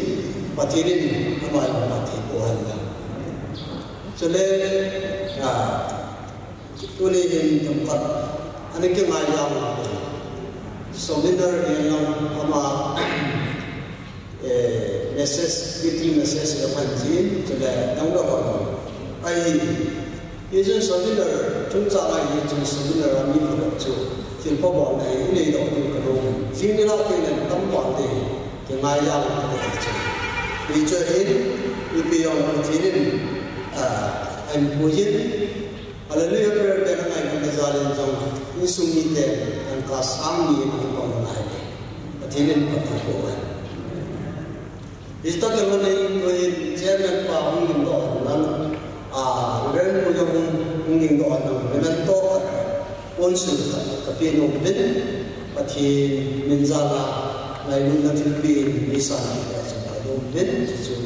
Pathen in ama jong phatthei boh hen lang. Chule, a, tuni hin themkhat ana kingai jeng u, souvenir hi lang ama, eh, message, greeting message la phan jin, chule dang dang ho. Ahi, hichun souvenir, chungchang a hichun souvenir a mi phabep chu thilpha bolna hi inei doh diu kanom. Jing ni lah a teng le tam val te kingai jeng u kati chu. Hichu hin, ipi jong Pathen in, ah, ahinpui in, Hallelujah Prayer Band a ngailutna jal in jong, insung mite dangka sang ni in ahung pang ngai le, Pathen in phatthei boh hen. Hiche tah teng le, chairman pa hung ding doh hen lang, a, Reverend Pu jong hung, hung ding doh hen lang, memento khat, council khat, kapeh nom uvin, Pathen min jal a, ngailutna thilpeh in, mi san in, kapeh nom uvin, hichu.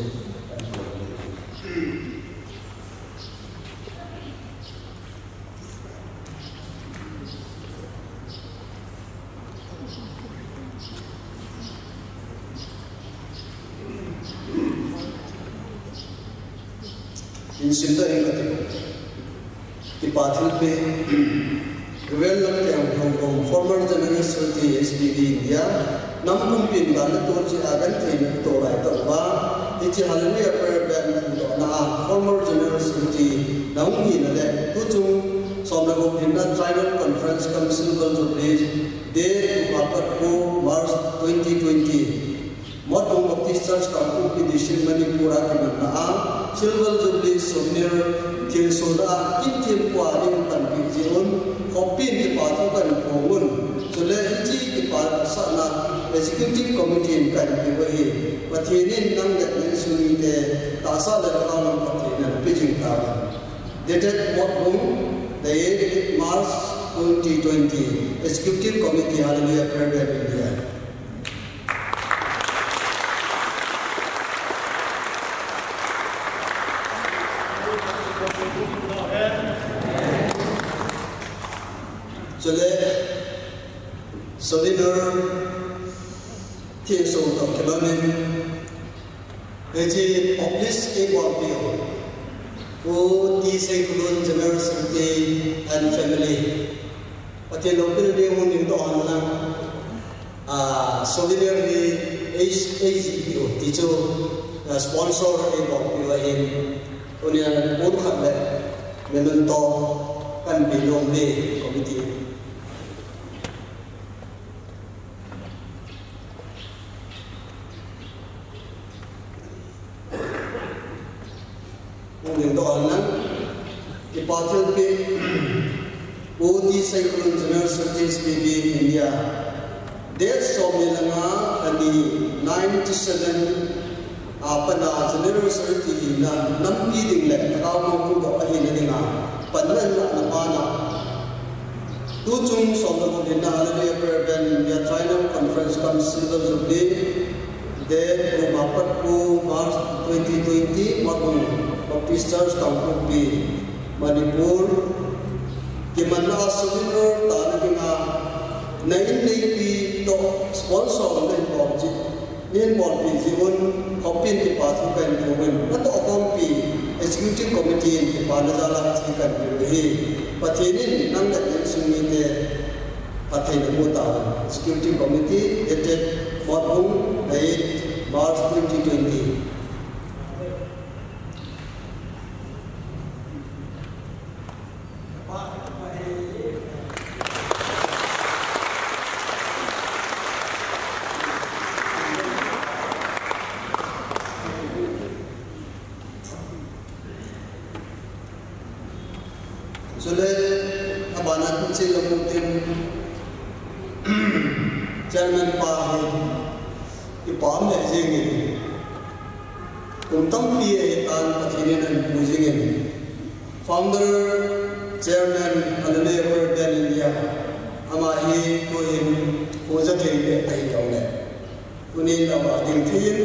Insung tah in kati. Kipa thilpeh. Reverend Lamkeng Lhongkom, former General Secretary, S B B India, nam pumpin dan le tol cheh a gentheina toh lai tah uva, hiche Hallelujah Prayer Band hung dohna a former General Secretary nahung hina le, tuchung som le gup hinna Trinal Conference cum Silver Jubilee Day, March twenty twenty. Motbung Baptist Church, Kangpokpi District, Manipur a kimanna a, Silver Jubilee Souvenir thilsohna a, kin thilpha in panpi jeh un, khoppi in kipa thu kahin phong un. Chule hiche kipasahna Executive Committee in kahin pe u ahi. Pathen in nang le nang insung mite tahsa le lhagao lam phattheina napeh jing tahen. Dated Motbung, the eighth March twenty twenty, Executive Committee, Hallelujah Prayer Band India. Chule, souvenir thilsoh toh kilhon in, hiche publish eibolpeh u, Pu T. Seikulun, General Secretary and family. Pathen loupina ding hung ding doh hen lang. Ah, souvenir hi ei, eijih peh u ti chu, ah, sponsor eibolpeh u ahin. Tunia pon khat le memento kahin pe nom uve committee. Hung ding doh hen lang. Kipa thilpeh. Pu T. Seikulun, General Secretary, S B B India. Date som ni le nga, lha ni, ninety seven a pat a General Secretary hina nampi ding le lhagao mong huhdoh ahina dinga panna ana pan a, tuchung som le gup hinna Hallelujah Prayer Band India Trinal Conference cum Silver Jubilee Date kum apat kum March twenty twenty, Marbung Baptist Church, Kangpokpi, Manipur. Kimanna a souvenir tana dinga, na in neipi toh sponsor nahin bol ji, nahin bolpi ji un, khopin kipa thu kahin peh uvin. Natoh khompi Executive Committee in kipana jal a hiche kahin peh u ahi. Pathen in nang le nang insung mite phatthei naboh tahen. Executive Committee, dated Marbung, eight March twenty twenty. Chule, abana kum cheng le kum tin, Chairman pa hi, ipa um le jingin, kum tampi ahitan Pathen in ahin pui jingin, Founder Chairman Hallelujah Prayer Band India, ama hi tuhin, kum ja thei le ahi jongle, tunin ama ding thei in,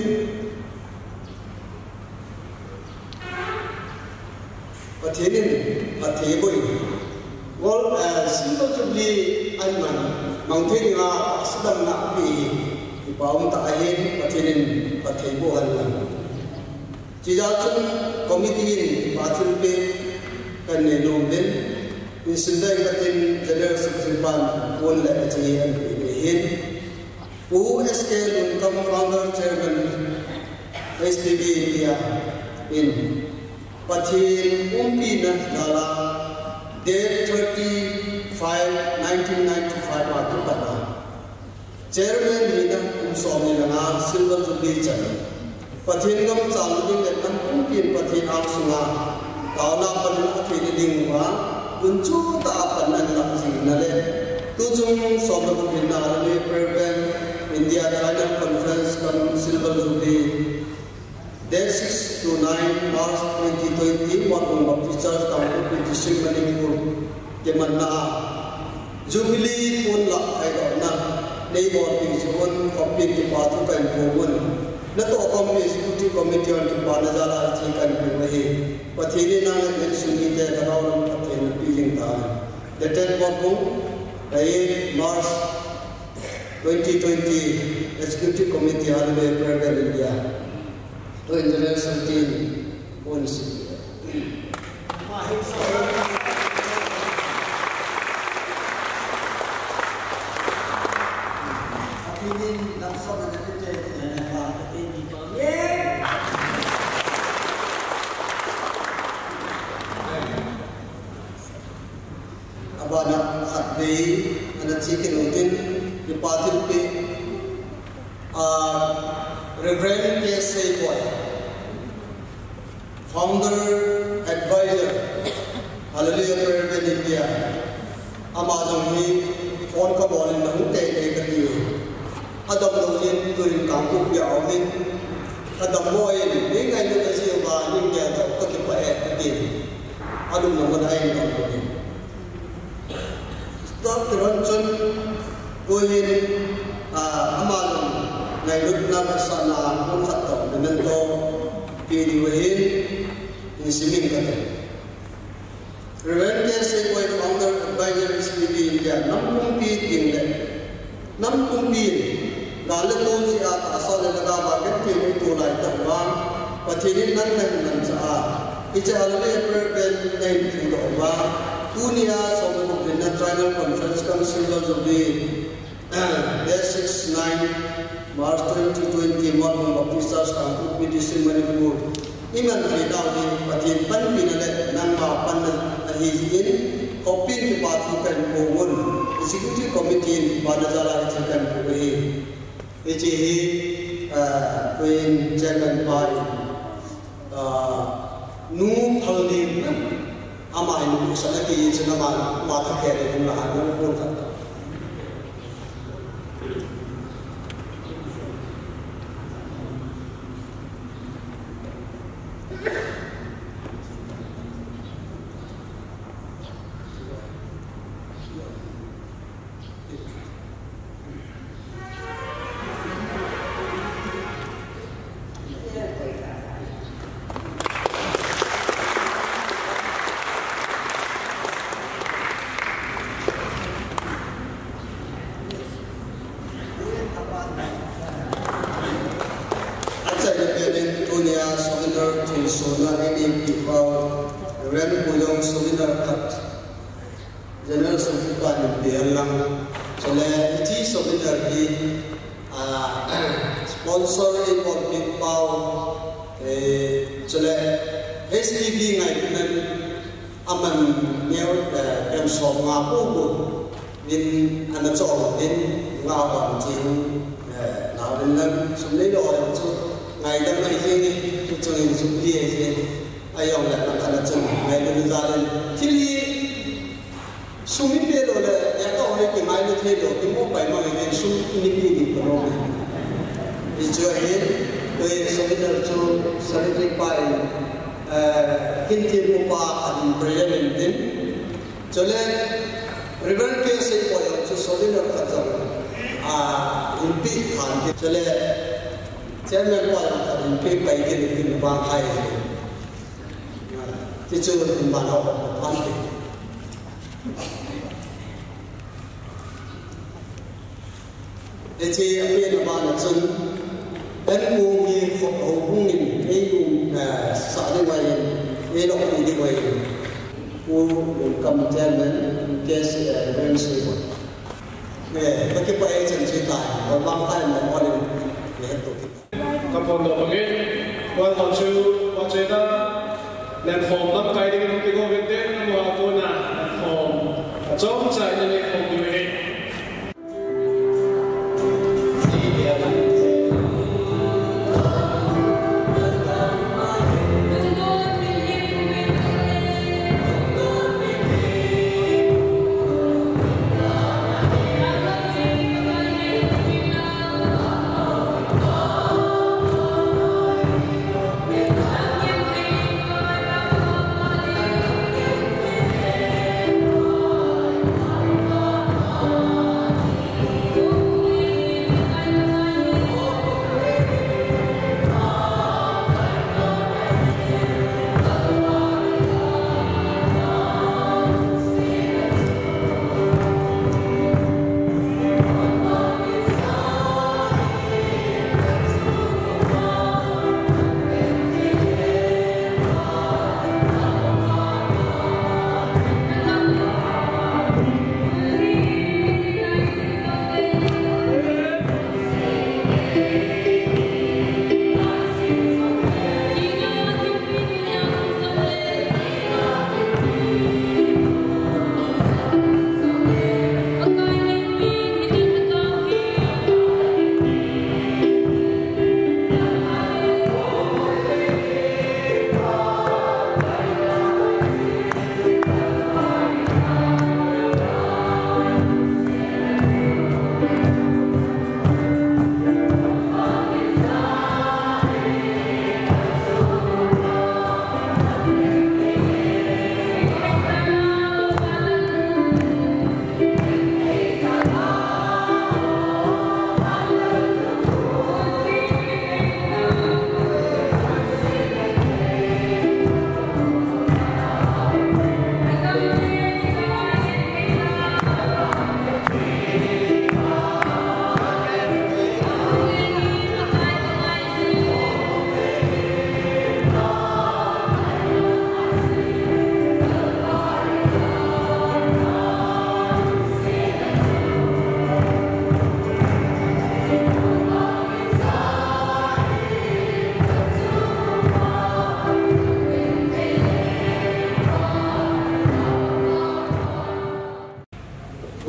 Pathen in phatthei boh in, Gold, eh, Silver Jubilee ahin mang, mang thei dinga, sudam na pi hi, ipa um tah ahin, Pathen in phatthei boh hen lang. Chijeh chun committee in ipa thilpeh kahin nei nom uvin, in sim ding katin General Secretary pan pon le achi an pe nei hin. Pu S K Lungkam, Founder Chairman, S T B India in Pathen umpina jal a, date thirty-five, nineteen ninety-five a kipat a Chairman hina kum som ni le nga Silver Jubilee chan, Pathen gam chang ding le nam pumpin Pathen angsunga taona pan in athei ding uva, gunchu tah a pan ahin lah jing na le, tuchung som le gup hinna Hallelujah Prayer Band India Triennial Conference cum Silver Jubilee, date six to nine March twenty twenty, Marbung Baptist Church, Kangpokpi District, Manipur, kimanna a Jubilee pon lah kaidohna neibolpi ji un, khopin kipa thu kahin peh uvin. Natoh khompi Executive Committee hon kipana jal a hiche kahin peh u ahi. Pathen in nang le nang insung mite kadaolam phatthei napeh jing tahen. Dated Marbung, eight March twenty twenty, Executive Committee, Hallelujah Prayer Band India. To International Team, Bonsi. Abana khatvei ana che kit u tin, kipa thilpeh, ah, Reverend K Seiboi, Founder Advisor, Hallelujah Prayer Band India, ama jong hi phone kabol in nahung teitei kati. Adamlou jin tuin Kangpokpi a um in, adammo in, nei ngailut ajeh uva nei geldoh kakipah e, atin. Alungna mun a eidamlou in. Stop kiron chun, tuhin, ah, ama jong ngailutna, vetsahna, pumkhat toh memento pe diu ahin, in simin kate. Reverend K Seiboi, Founder Advisor, S T B India, nam pumpi ding le nam pumpi in, gal le tol jeh a tahsa le lhagao a genthei nei to lai tah uva, Pathen in nang nahin manchah a, hiche Hallelujah Prayer Band nahin phudoh uva, tunia som le gup hinna Triennial Conference cum Silver Jubilee, date six, nine March twenty twenty, Marbung Baptist Church, Kangpokpi District, Manipur, iman thei nau hi Pathen panpina le nangma panna ahi jeh in, khopin kipa thu kahin peh uvin, Executive Committee in kipana jal a hiche kahin peh u ahi. Hiche hi, ah, tuin Chairman pa in, ah, nu Phaldim na, ama hin nu sa na ki in sa na ma, ma tha khe le nu la ha nu pon khat. Sona ini pipau, Reverend Puyong souvenir khat. General Secretary pa in pe hen lang. Chule, hiche souvenir hi, ah, sponsor in bol pipau, eh, chule, H T V ngai nan, aman neo, eh, kem som nga pu pu. Min ana chom in nga wan chin, eh, na rin lang sum nei lo chu ngaidam ahi jeng e, chu chungin sum pi ahi jeng. Ajong le na kana chun ngaidam jal in. Thil hi sum ipe lo le, ya ka hoi kingailu thei lo, kimo pai mang in sum ini pi ding kano. Hichu ahin, koi souvenir chu secretary pa in, eh, kin thim upa khat in present in tin. Chule, Reverend K. Seipoi jong chu souvenir khat jong, ah, in pe than tin. Chule, Chairman pa jong khat in pe pai tin, tin vang khai. Ti chu in ban ho than tin. Hiche apen abana chun, Pu hi houbung in, ei um, eh, sah ding uva in, ei loppi ding uva in, Pu Lungkam Chairman, K C, eh, Reverend Seipoi. Eh, kakipah e chan chu tai, Lungkam Chairman, all in, eh, to. Ka phone doh bangin, wan hon chu, wan chu na, nan hom lamkai ding in hung kigo uvin tin, amaho a kona, nan hom, achom cha in nanei khom diu ahi.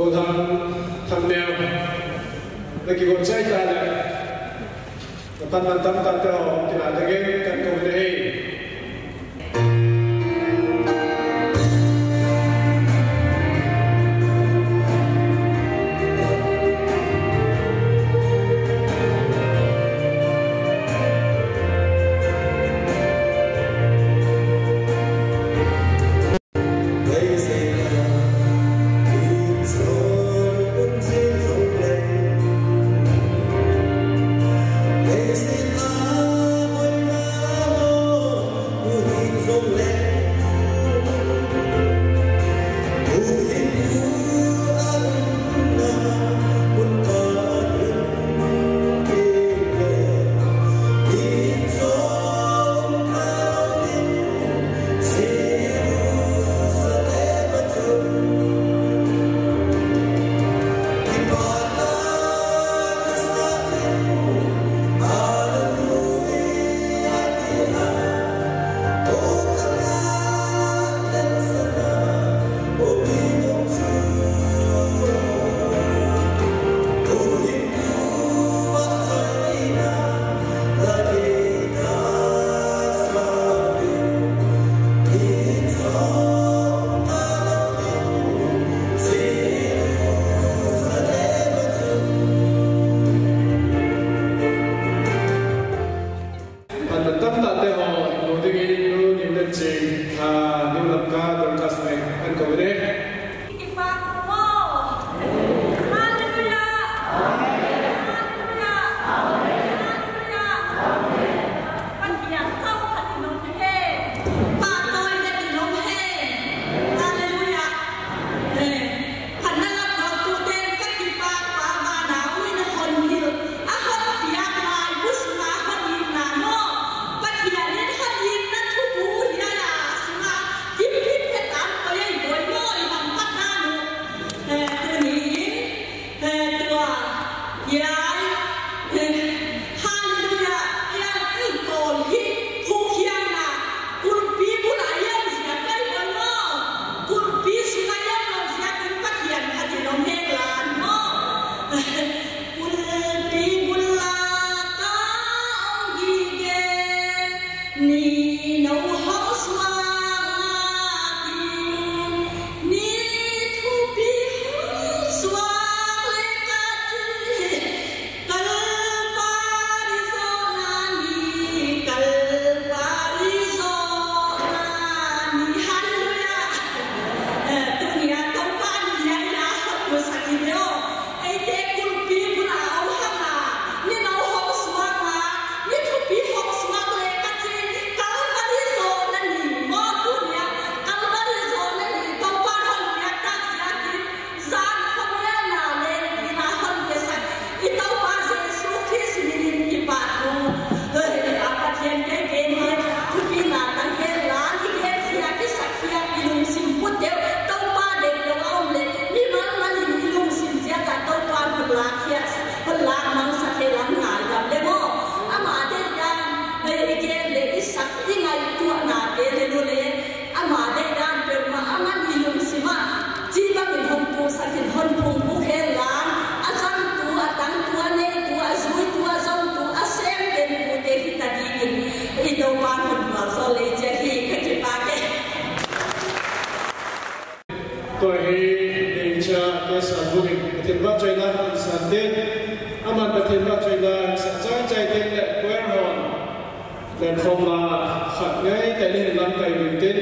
Golhang Thangneo, na kigon chai ta le, na pan man tam ta te ho, kila ding in, kan kou in ahi. Santin, aman Pathen vahchoina sah chai chai tin le choir hon lenkhomna khat ngai tah in lamkai uvin tin,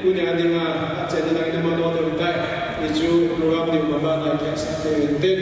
tunia dinga phatchenna lang in amanodoh in tai, hichu program ding mama na kisa uvin tin.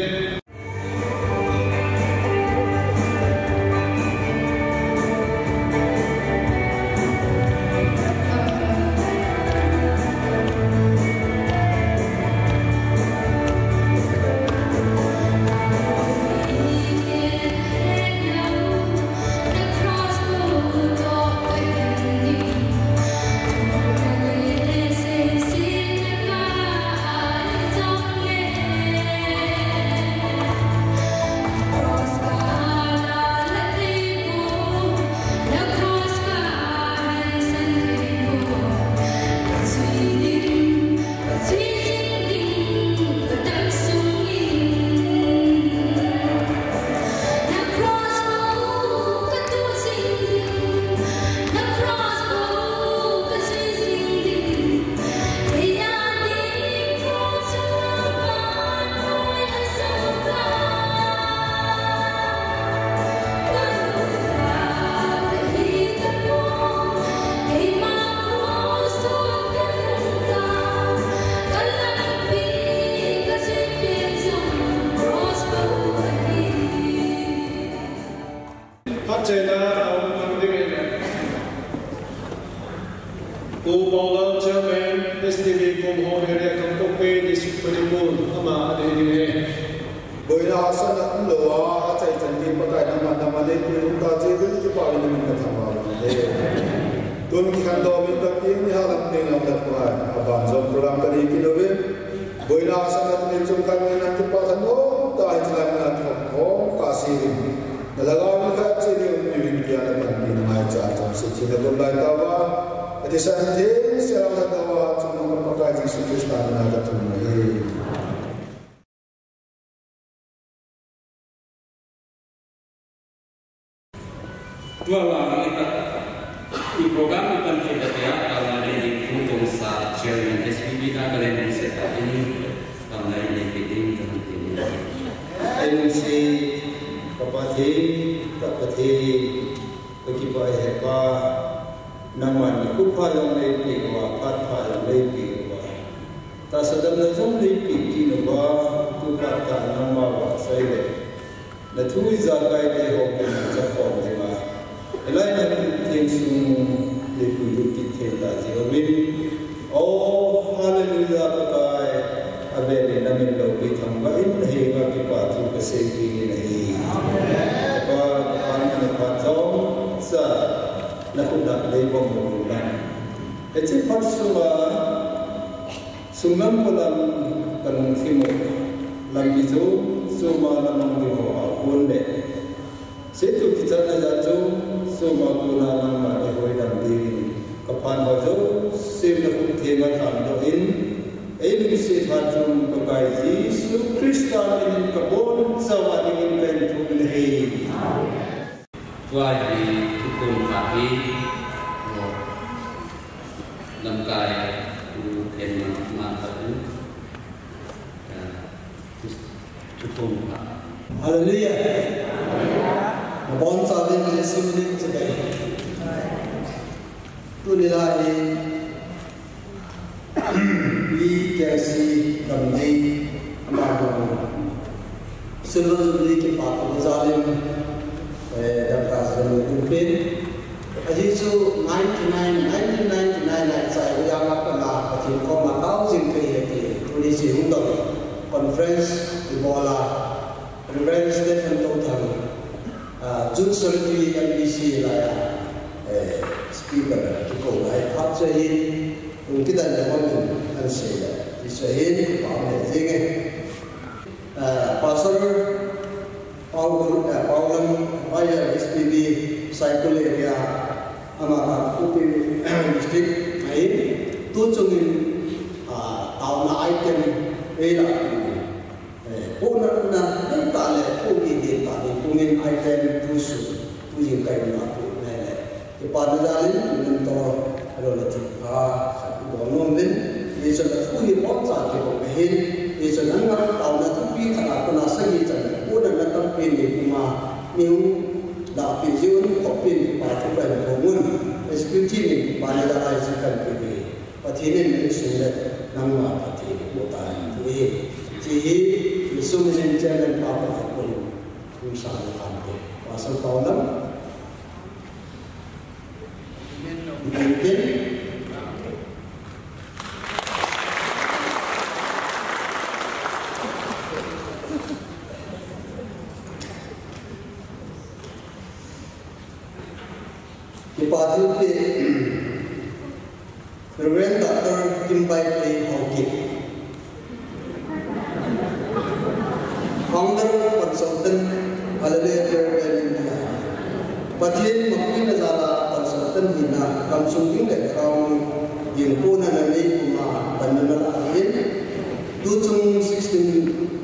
Phatchenna a um dingin, Pu Paulal Chairman, S T B Kumho Area, Kangpokpi District, Manipur, ama adei ding ahi. Boina hahsatna umlouva, achaichan ding Pakai nangman, nangman neipui umta jeh uvin kipah in namin kathangvah uve. Tun kikhandoh min kati ni halam ding lam dak Pakai, aban jong program kani kit uvin. Boina hahsatna tuni chungkhat in nang kipah thanom tah in hiche lai muna kikhop khom kahse uvin. Nalhagao in khat cheh in umpi uvin tia napanpina ngaichat chomse thina gon lai tauva. Athisan thengse a natoh a chungnung ka Pakai Jesu Christa mina kathum ahi. Tua vang i ta, i program i pan thei ta tia, taona nei ding Pu Tongsa, Chairman S P B Nagaland in seta in, taona nei ding ding ding ding. Ei lungset, ka Pathen, ka Pathen, ka kipah e Pa, nangman nikho pha jong neipeh uva, phat pha jong neipeh uva. Tahsa damna jong neipeh kit uva, tu phat tah nangma vahchoi le. Na thu ijakai te ho kin chakhom dinga. Hilai na thu theng sung le pui lut kit thei ta jeh uvin. Oh, hallelujah, Pakai. Avel in namin loupi thangvah in nahenga kipathu kasei ding ahi. Pakai, Pakai, na phat jong sa, na khut na lei bom bom lang. Hiche phat sunga, sung lam khut lam kalungthim u, lampi jou, soma lamang ding ho a kon le. Seitu kichatna jat chu, soma kona nangma eihoidam dingin, ka phat ho jouse na khut thenga thangdoh in, ei lungset hatchungnung Pakai Jesu Christa minin kabonchauva dingin kahin thum in ahi. Tua hi thuphon pha hi, lamkai, u phen ma, ma ta u. Hallelujah. Nabonchauvin Jesu minin chibai. Tuni la hi, P K C gam dei, ama gam. Silver Jubilee kipathu jal in, eh, Doctor Silver Jubilee. Ajeh chu ninety-nine, nineteen ninety-nine lai chai u janga pat a Pathen koma tao jing kahi ti. Tuni chu hung dong conference ibol a Reverend Stephen Touthang, ah, June seventeen M B C lai a, eh, speaker kikou lai phat chu ahin, hung kidan le hung in ahin sei le. Ti chu ahin, kipa um le jing e. Ah, Pastor Paul, eh, Paul Lam, Pastor S P B, Saikul area, ama Kangpokpi District ahi, tu chungin, ah, taona item, ei la, eh, puna na, nei ta le, pu mi din ta ni, pungin item tu su, tu jing kai na, pu na le. Kipana jal in, tun to, alo la thipha, khat i bol nom uvin, hichun athu hi boncha kibol ahin, hichun nangma taona thupi khat a kona sagi chan, Ni puma, ni hung lahpeh jeh un, khoppi in kipa thu kahin phong un, executive in kipa na jal'a hiche kahin pe uve. Pathen in nang sung le nangma Pathen in boh tahen ti ahi. Hiche hi, Jesu minin chairman pa Pathen in hung sang le han te. Pastor Paul lam. Amen. Kipa thilpeh, Reverend Doctor Kimbai P. Haokip, Founder Consultant, Hallelujah Prayer Band India. Pathen mapuina jal'a consultant hina, gamsung ding le ground ding kona nanei puma panna nalah in. Tuchung sixteen,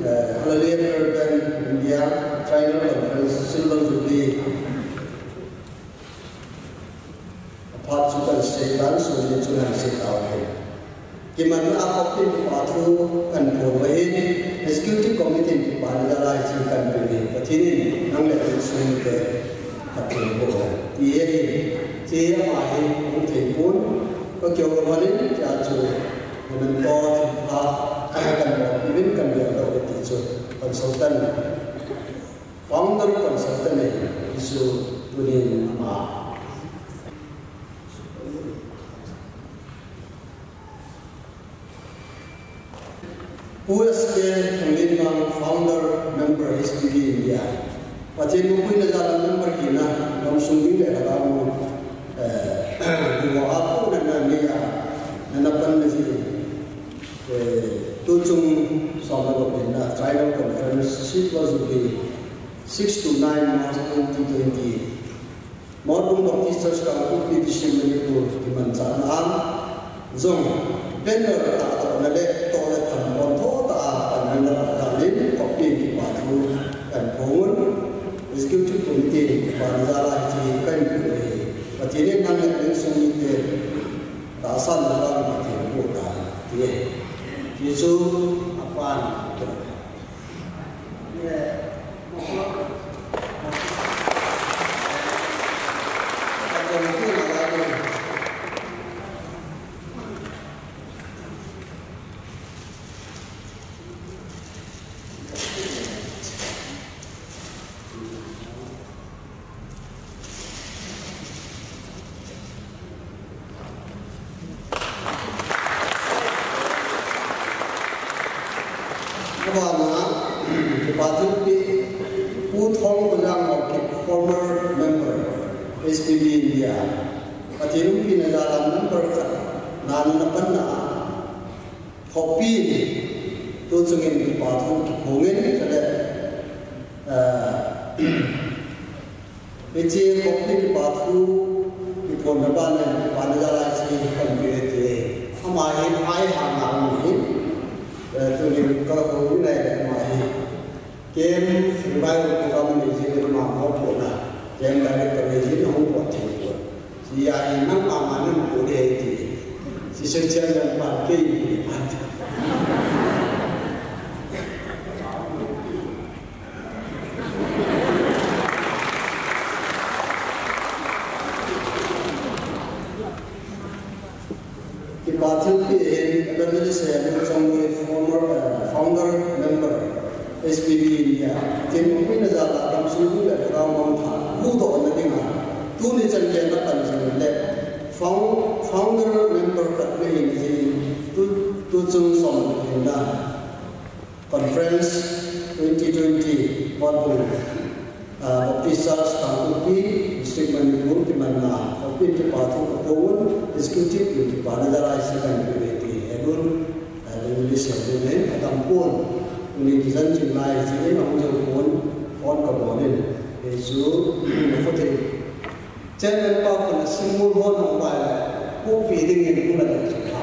eh, Hallelujah Prayer Band India Triennial Conference Silver Jubilee. Aphat chu kahin seitan, sung le chu kahin sei tauve. Kimanna a khoppi in kipa thu kahin phong uva hin, Executive Committee in kipa na jal'a hiche kahin pe uve. Pathen in nang le nang sung te phatthei boh hen ti ahi. Hiche ama hi hung thei pon, ka kihou lhon in, hiche a chu, memento thilpha kahin bol uvin kahin bol lou ti chu, consultant. Founder Consultant ahi, hichu tunin ama. Pu S K Thanglenmang, Founder Member H P B India. Pathen mapuina jal'a member hina, gamsung ding le lhagao, eh, ding ho a kona nanei a, nana panna jeh in, eh, tuchung som le gup hina, Triennial Conference, Silver Jubilee, six to nine March twenty twenty. Morung Baptist Church Kangpokpi District Manipur kimanchahna a jong banner tahdohna le toh le tham pontho tah a panna lah dalin khoppi in kipa thu kahin phong un. Executive Committee in kipa na jal'a hiche kahin pe uve. Pathen in nang le nang sung mite tahsan na vang Pathen in boh tahen ti ahi. Hichu apan Abana, kipa thilpeh, Pu Thongkojang Haokip, former member, S P B India. Pathen mapuina jal'a member khat, nana panna a khoppi in, tuchung in kipa thu kiphong in, chule, ah, hiche khoppi kipa thu kiphong na bana, kipa na jal'a hiche kahin pe uve ti. Ama hi, ai ha na um hi, eh, tunin ka hou nai le ama hi. Camp revival program nei jin ama mo pona. Camp director nei jin hung pot thei pon. Hiche a hi nangma ma nang po ding ahi ti. Hiche chairman pa kei ni pan. Kipa thilpeh ahin, Evangelist Henu Chongboi, former, eh, founder member, S P B India. Pathen mapuina jal'a gamsung le lhagao mangthah huhdohna dinga tuni chan gei na pan jing le found-, founder member khat nahi jeh in tu, tuchung som le gup hina Conference twenty twenty, Hotbung, ah, Baptist Church, Kangpokpi, District Manipur, kimanna, khoppi in kipa thu kaphong un, executive in kipa na jal'a hiche kahin pe uve ti, Henu, ah, Evangelist Henu in, atam pon, tuni kijan ching lai, hiche in ahung jou pon, phone kabol in, hichu, na photo. Chairman pa khun a singmul hon hung pai le, khoppi dingin hung la ding chu kha.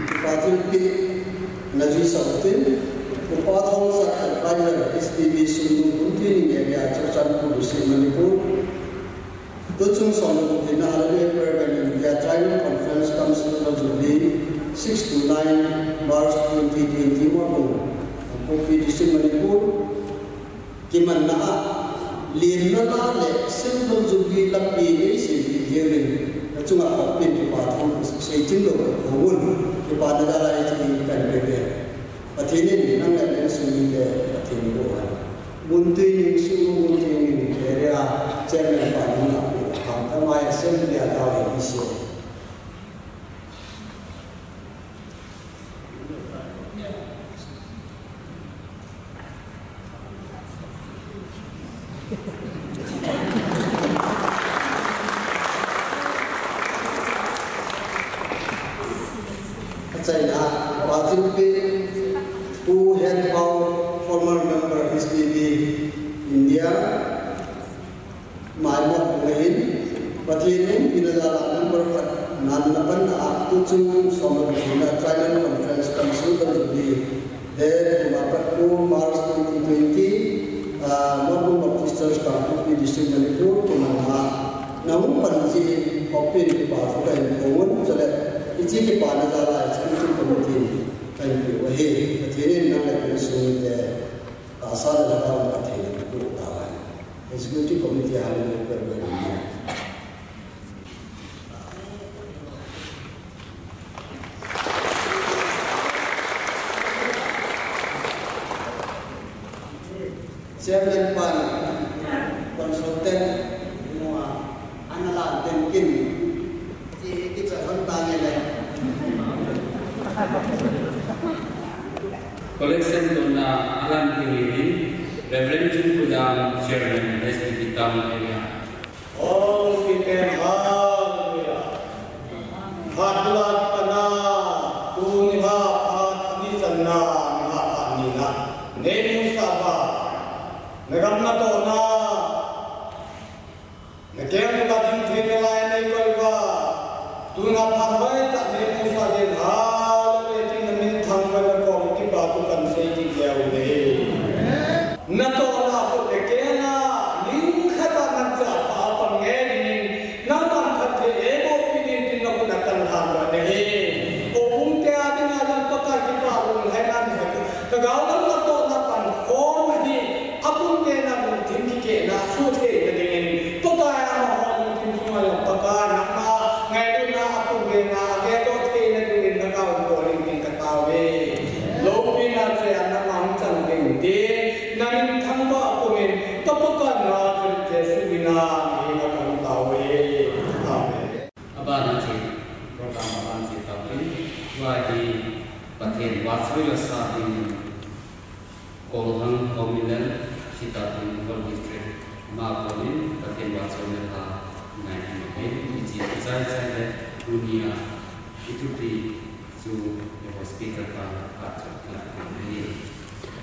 Kipa thilpeh na jui sah utin, Upa Thongsak advisor, S T B Sumnu Kumtini area, Churachandpur District, Manipur. Tuchung somle gup hina Hallelujah Prayer Band India Trinal Conference cum Silver Jubilee, six to nine March twenty twenty, Motbung, Kangpokpi District, Manipur. Kimanna a, lemna la le Silver Jubilee lampi eisempeh jeh uvin, nachunga houpi in kipa thu seichim lou kahin phong un, kipana jal a hiche hi kahin peh uve. Pathen in nang le nang sung mite Pathen in boh hen. Muntuining, Sumnu Muntuining area chairman pa nang a, Khangthang Mai Assembly a tao hi ise. Achaina, Pathilpi, Pu Henpao, former member S T B India, Motbung ahin, Pathen in umpi na jal a number khat na na panna a, tuchung somle gup hina Trinal Conference cum Silver Jubilee, date kum a pat kum March twenty twenty, ah, Motbung Baptist Church, Kangpokpi District, Manipur, kimanna a, nahung pan jeh in houpi in kipa thu kahin phong un, chule hiche kipana jal a executive committee kahin peh u ahi. Pathen in nang le nang sung mite tahsa le lhagao in Pathen in boh tahen. Executive Committee a Hallelujah Prayer Band India. Chairman pan, consultant, mua, ana la ten kin, i, i cha hon ta nge le. Collection donna a lampi hi Reverend Chungkhulam, Chairman, S T B Town Area. All people, hallelujah. Phat bula kipana, tuni phat, phat ni channa, ni phat, phat ni na. Neimusah uva, nagam natohna, nakeng uva ding thei nalai neikoi uva, tuna phat hoitah neimusah ding, hallelujah, tin namin thangvah uva nakom kipa thu kahin sei kit leu ahi. Natohna khut le keng a, ning khat a nang chapa pang nge dingin, nangman phatthei eiboh peh ding tin nakhut a kahin lhan doh nahi. Houbung te a dinga jong Pakai kipa lunglhaina nei. Lhagao lam natohna pan khom ahi, apum tena lungthim kikehna suhthei na dingin, Pakai a amaho lungthim sunga jong Pakai nangma ngailutna, apum tena agel doh theina dingin Lhagao in bol in tin katao e. Loupina cheh a nangma hung chang ding tin, namin thangvah a pumin, ka Pakai Nazareth Jesu mina, nahenga kahin tao e. Amen. Abana chu, program abana chu tauvin, tua hi Pathen vahchoila sa ding, Kolhang Homilen, Sitapin, Imphal District, ama konin Pathen vahchoila sa ngai ding ahi, hiche kichai chai le, tunia, itupi, Chu, eh, speaker pa, pa, pa, pa, pa, pa, pa, pa, pa, pa, pa,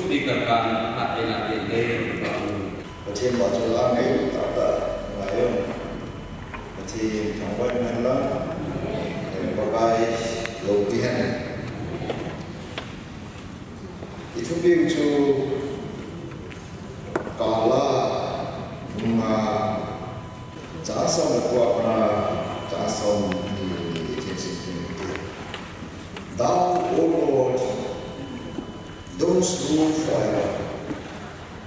Speaker kan ha ina te te. Pathen ba chu la ngai ta ta ngai yo. Pathen thangvah hen lang. Pakai loupi hen. I thupi chu kala nunga chang som le ko a pat a chang som ni ni i thei sin tin. Thou, O Lord, dost rule forever.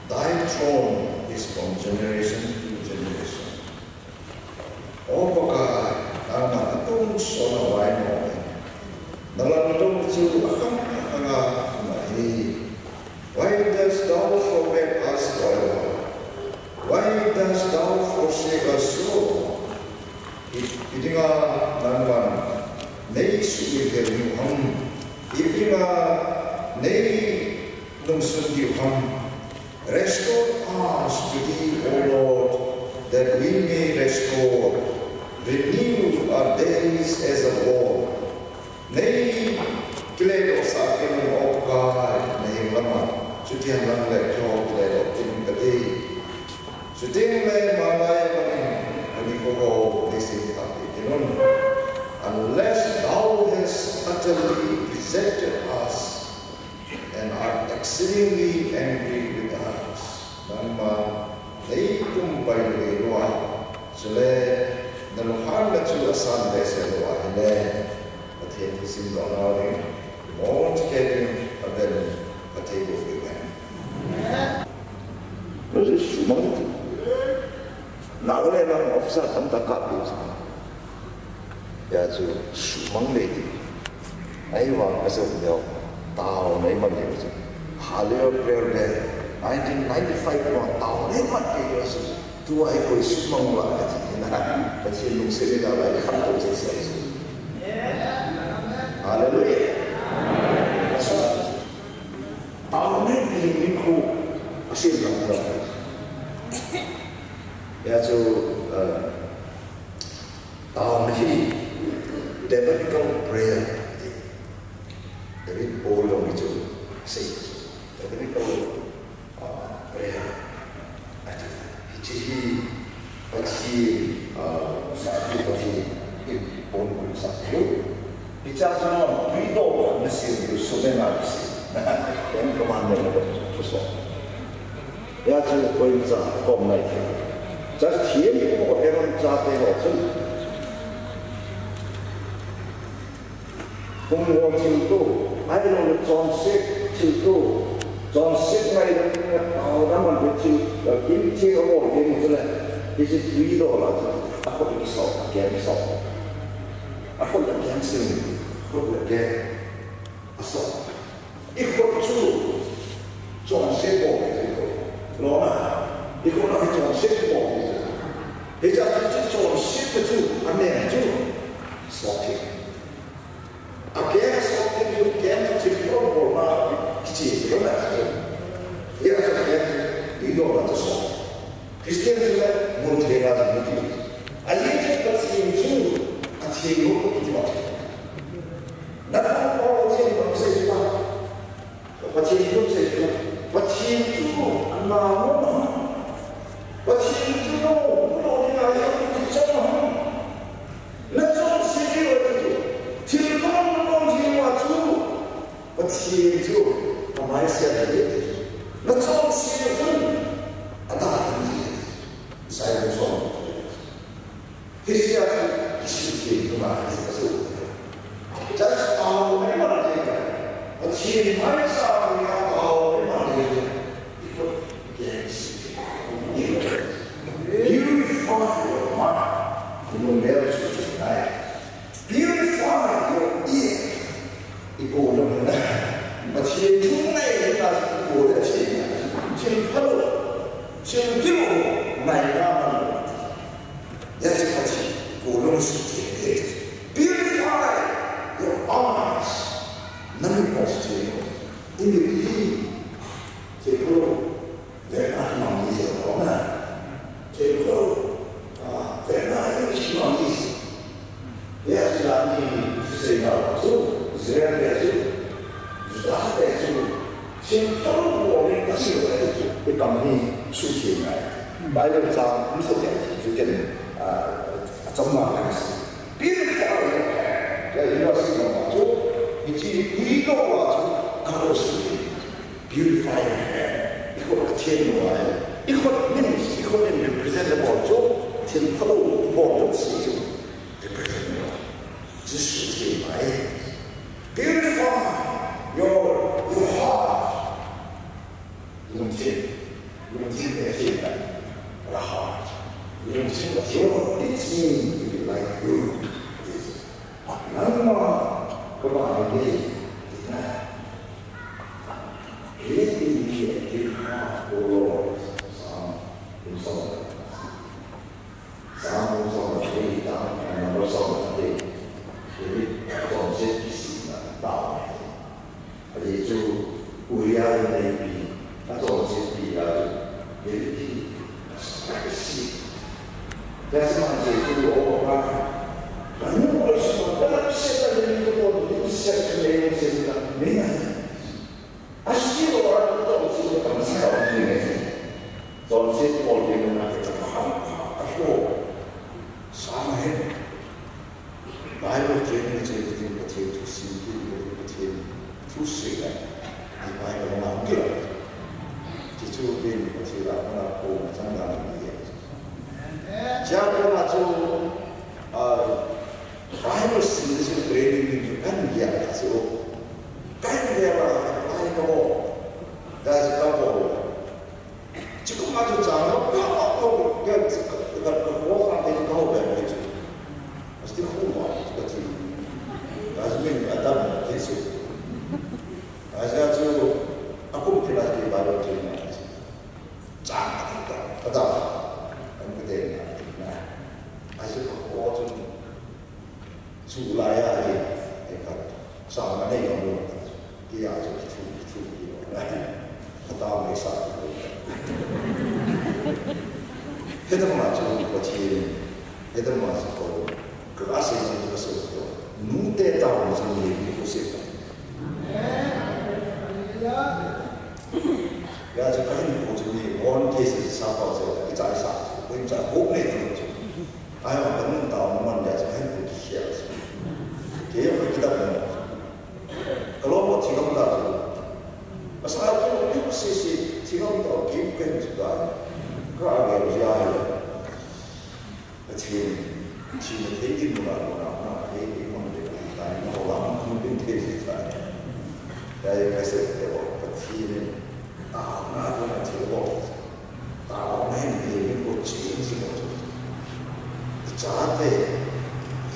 Thy throne is from generation to generation. O Pakai, nangma natong sona vai mo. Nalamdong chu akhang akhang a um ahi. Why dost thou forget us forever? Why dost thou forsake us so? I, ipi dinga nangman nei suhmil diu ham? Ipi dinga nei nungsun diu ham? Restore us to thee, O Lord, that we may restore. Renew our days as of old. Nei kiledoh sah kit un, O Pakai, nahin lama. Chutihen lang le kihou kiledoh kit un kati. Chuteng le malai a pat in, ani ko ho, nei seikhel kit un. Unless thou hast utterly rejected us, and art exceedingly angry with us. Nangma nei tum pai lou lou a, chule nalunghanna chu asan behseh lou ahile, Pathen thusim doh nau ding, mo chike ding, aben, Pathen thusim doh nau ding. Moses sumang. Nau le nang officer tamtah kap lou sumang. Hijeh chun sumang le ti. Ahivang asa leo. Taona iman leu chu. Hallelujah prayer band. Nineteen ninety-five ma taona iman leu chu. Tua hi koi sumang uva kati na. Pathen lungset ni la lai khamtou cheh cheh. Hallelujah. Taona iman leu khu. Asin lam lam. Hijeh chun, uh, Taona hi Davidical prayer ati. David Paul jong hichu asei. Davidical, ah, prayer ati. Hiche hi Pathen, ah, sahpi Pathen in Paul in asei. Hiche a chu nang twidoh nasem diu sum le nal kisem. Ten commandment na chu so. Hijeh chun koimacha kom nai thei. Church thempu Aaron chate ho chun. Hung ho thilto, ahilou le chonset thilto, chonset ngailutna taona man thil, kin thil abol ding chule. Hiche twidoh la chu, akhut kisop, akeng kisop. Akhut akeng sim, akhut akeng. Asop. I khut chu chonset bol ding chu. Lona. I khut a hi chonset bol ding chu. Hiche a chu chonset chu, aneng chu. Sop thei. Akeng sop thei chu, keng chu thil bol bolna kiche chu lona chu. Hijeh a chu keng chu, twidoh la chu sop. Christian chu le, mun thei la chu mun thei. Ajeh chu Pathen chu, atheng lou kiti ma. Nathangvah Pathen bang sei chu la. Pathen chu sei chu la. Pathen chu, ana mo. Pathen chu no, no ni na ya ni cha mo. Nachonse diu chu. Thil bang nachonse diu chu. Pathen chu, amai sia le. Nachonse diu chu. Ata ni. Sai mo so. Hiche a chu, kisu thei thuma, hiche a chu. Just taona iman thei. Pathen maicham a taona iman thei. Purify your mind. Purify your ear. I golhang na. Pathen thu ngaina, i golhang thei na. Thil phalou, thil gilou ngaina man. Hijeh chun Pathen golhang suse. Purify your eyes. Na mit suse. I mit hi. Thil phalou. Vena hi mang ni se lo na. Thil phalou, ah, vena hi mang ni se. Hijeh a chu ni sei na chu, Israel te chu, Juda te chu, thil phalou Kam hi suhtheng ngai. Bible chang um sa dia chu ken, ah, achom ma kan si. Purify. Ya, ina si ma chu, hiche tui lou a chu, ka lo si. Purify. Ikhut atheng lou a. Ikhut min, ikhut in represent le bol chu, thil phalou bol chu si chu. Represent le bol. Jesu theng mai. Purify your, your heart. Lungthim, lungthim le thim le, the heart. Lungthim le thim, it means to be like you. Nangma kaba nge, tina. Create in me a clean heart, O Lord. Psalm, Psalm. Psalm song thirty, Psalm number song thirty. David chonset kisihna tah. Ajeh chu Uriah in aneipi, achonsetpi a chu David hi kisih. That's why I say to you, oh, God, I know I should not accept the living God, this section name, Ashi lo a tu tong si lo kam sa lo ni ne. Tong si tong si lo na ke ta ham ha a ko. Sa ma he. Bible ke ni che ke tin Pathen thu si ke ni ke Pathen thu si ka. Ni Bible ma ke. Ti chu ke ni Pathen la ma ko ma chang la ni ye. Cha ko ma chu, a, Bible sim le sim training ni chu kan ya ka chu. Kan ya la, ai ko. Da si ka ko. Chu ko ma chu cha ko, ko, ko, ko, ko, ko, ko, ko, ko, ko, ko, ko, chu. Asti ko ma, ko ti. Da si min adam ke su. Da si chu, a kum ke la ti Bible chu na. Chang a ti ta, a ta, an ka te na, na. A si ka ko chun, chu lai a hi, ai ka, sa ma nei ka mo ta, ki a chu ki thu, ki thu, ki mo na. Ka ta mai sa ki mo ta. He ta ma chu ko chi, he ta ma chu ko, ka a se ni ka so ko. Nu te ta ma chu ni ko se ta. Amen. Hallelujah. Ya, chu ka hin ko chu ni, on case sa pa chu, ki cha sa, ko in cha ko nei ko chu. Ai ma ka nun ta man ya, chu ka hin ko ki sia chu. Ke yo ki da mo. Ka lo mo thi kam da chu. Asa chu ni ko si si, thi kam da ki ko hin chu da. Ka a ge ya. Pathen, thina thei ding muna, muna, muna, thei ding muna, thei ding tai, muna, muna, muna, thei ding tai. Tai ka se te bo, Pathen, ta na ko na thei bo. Ta na hin thei ding ko chi ding si bo. Cha te,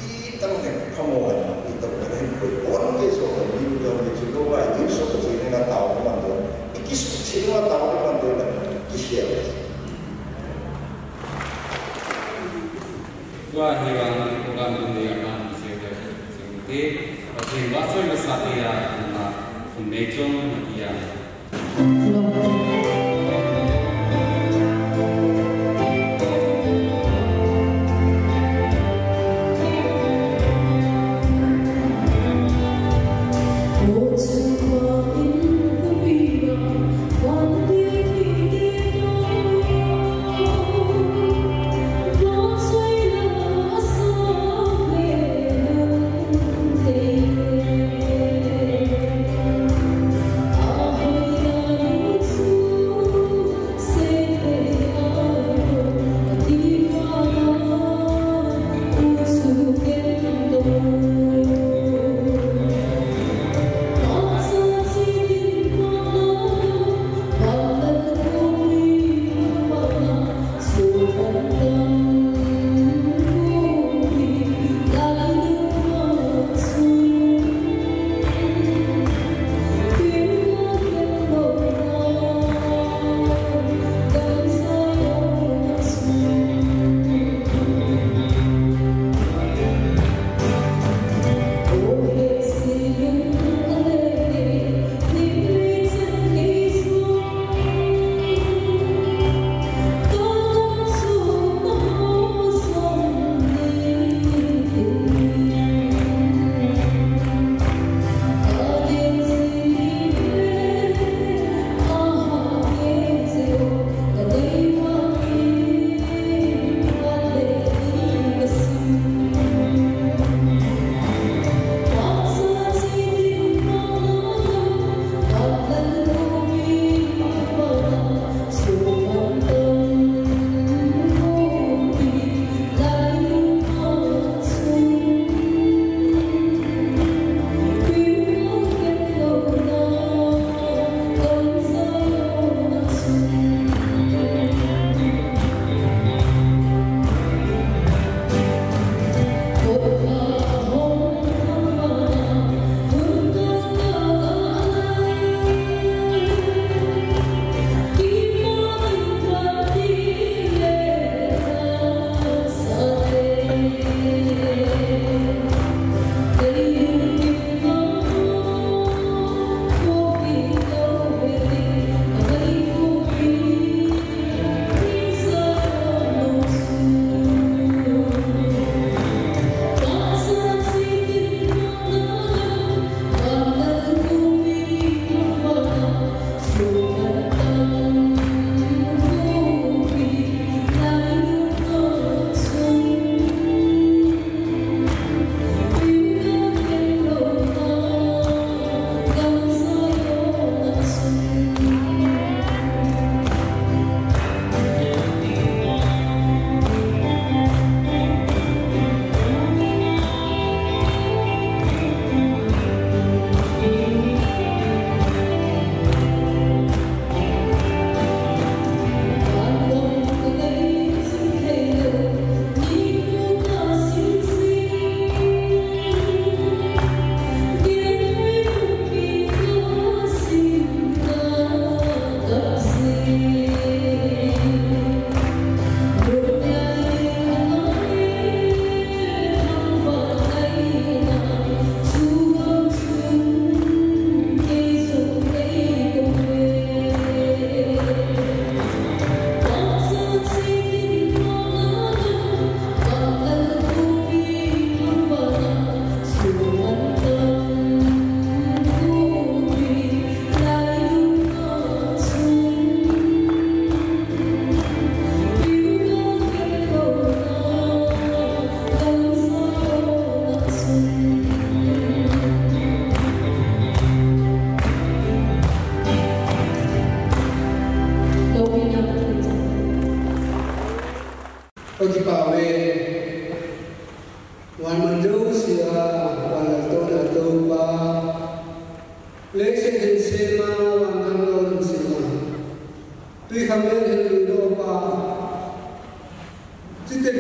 i tang ne, kamo ne, i tang ne ko, on ke so, ni ko, ni ko, ni ko, ni so, Pathen na ta ko man do. I ki su thei na ta ko man do, ki share. Tua hi vang program ding dia kan se te sing te. Pathen vahchoi masa te a, na, um nei chong na dia.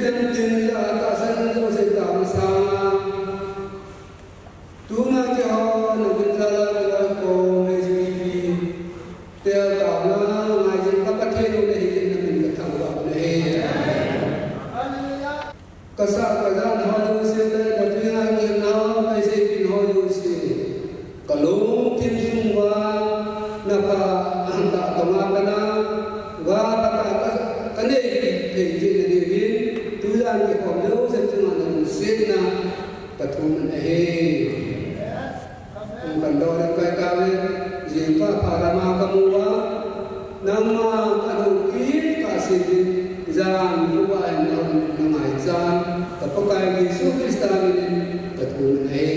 Tin tin la ta san lo se ta ma sa. Tuna keiho na kin ta la la ko me ji pi. Te ta na ngai jin ka Pathen u na hi jin na min ka thang ba na he. Ka sa ka jan ho jouse le na pi na ki na kai se kin ho jouse. Ka lungthim sung uva na pha ta ta ma ka na va ka ta ka ka nei thei jin na ni hin tu jan ki khom jouse chunga na lungsetna ka thum na he. Kan do le kai ka le, jing pha pha lama ka mu uva, nangma ka do ki ka si ki, jan uva na na ngai chan, ka Pakai Jesu Christa min in ka thum na he.